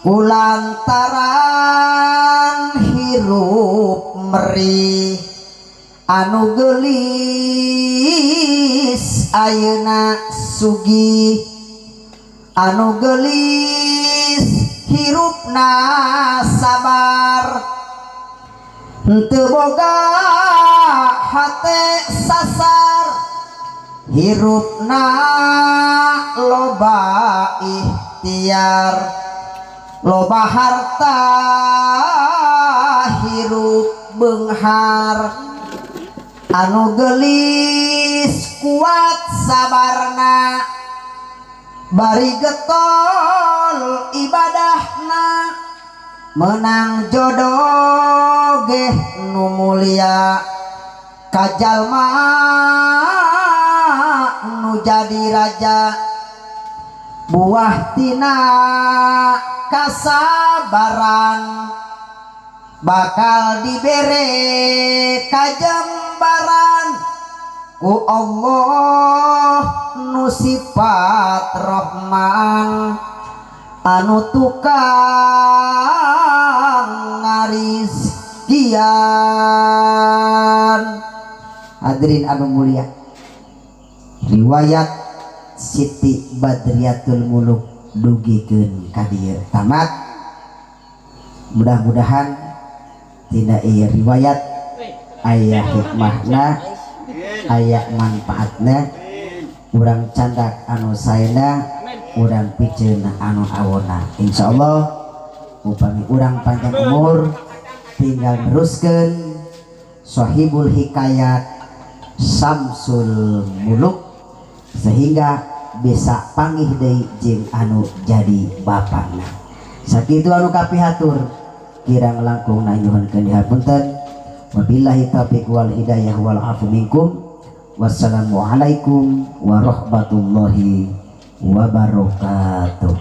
kulantaran hirup merih. Anu geulis ayeuna sugih, anu geulis hirupna sabar, henteu boga hate sasar, hirupna loba ikhtiar, loba harta hirup beunghar. Anu geulis kuat sabarna, bari getol ibadahna, menang jodoh geh nu mulia, kajalma nu jadi raja, buah tina kasabaran, bakal dibere kajembaran ku Allah nu sifat Rahman, anu tukang ngarizkian. Hadirin anu mulia, riwayat Siti Badriatul Muluk dugikeun ka dieu tamat. Mudah-mudahan tina ieu riwayat aya hikmahna, aya manfaatna, urang candak anu saena, urang piceun anu awona. Insyaallah upami urang panjang umur tinggal neruskeun Sohibul Hikayat Samsul Muluk sehingga bisa panggih deui jeung anu jadi bapakna. Sakitu anu kapihatur, kirang langkung nyuhunkeun dihapunten. Wabillahi taufiq wal hidayah wal afu minkum. Wassalamualaikum warahmatullahi wabarakatuh.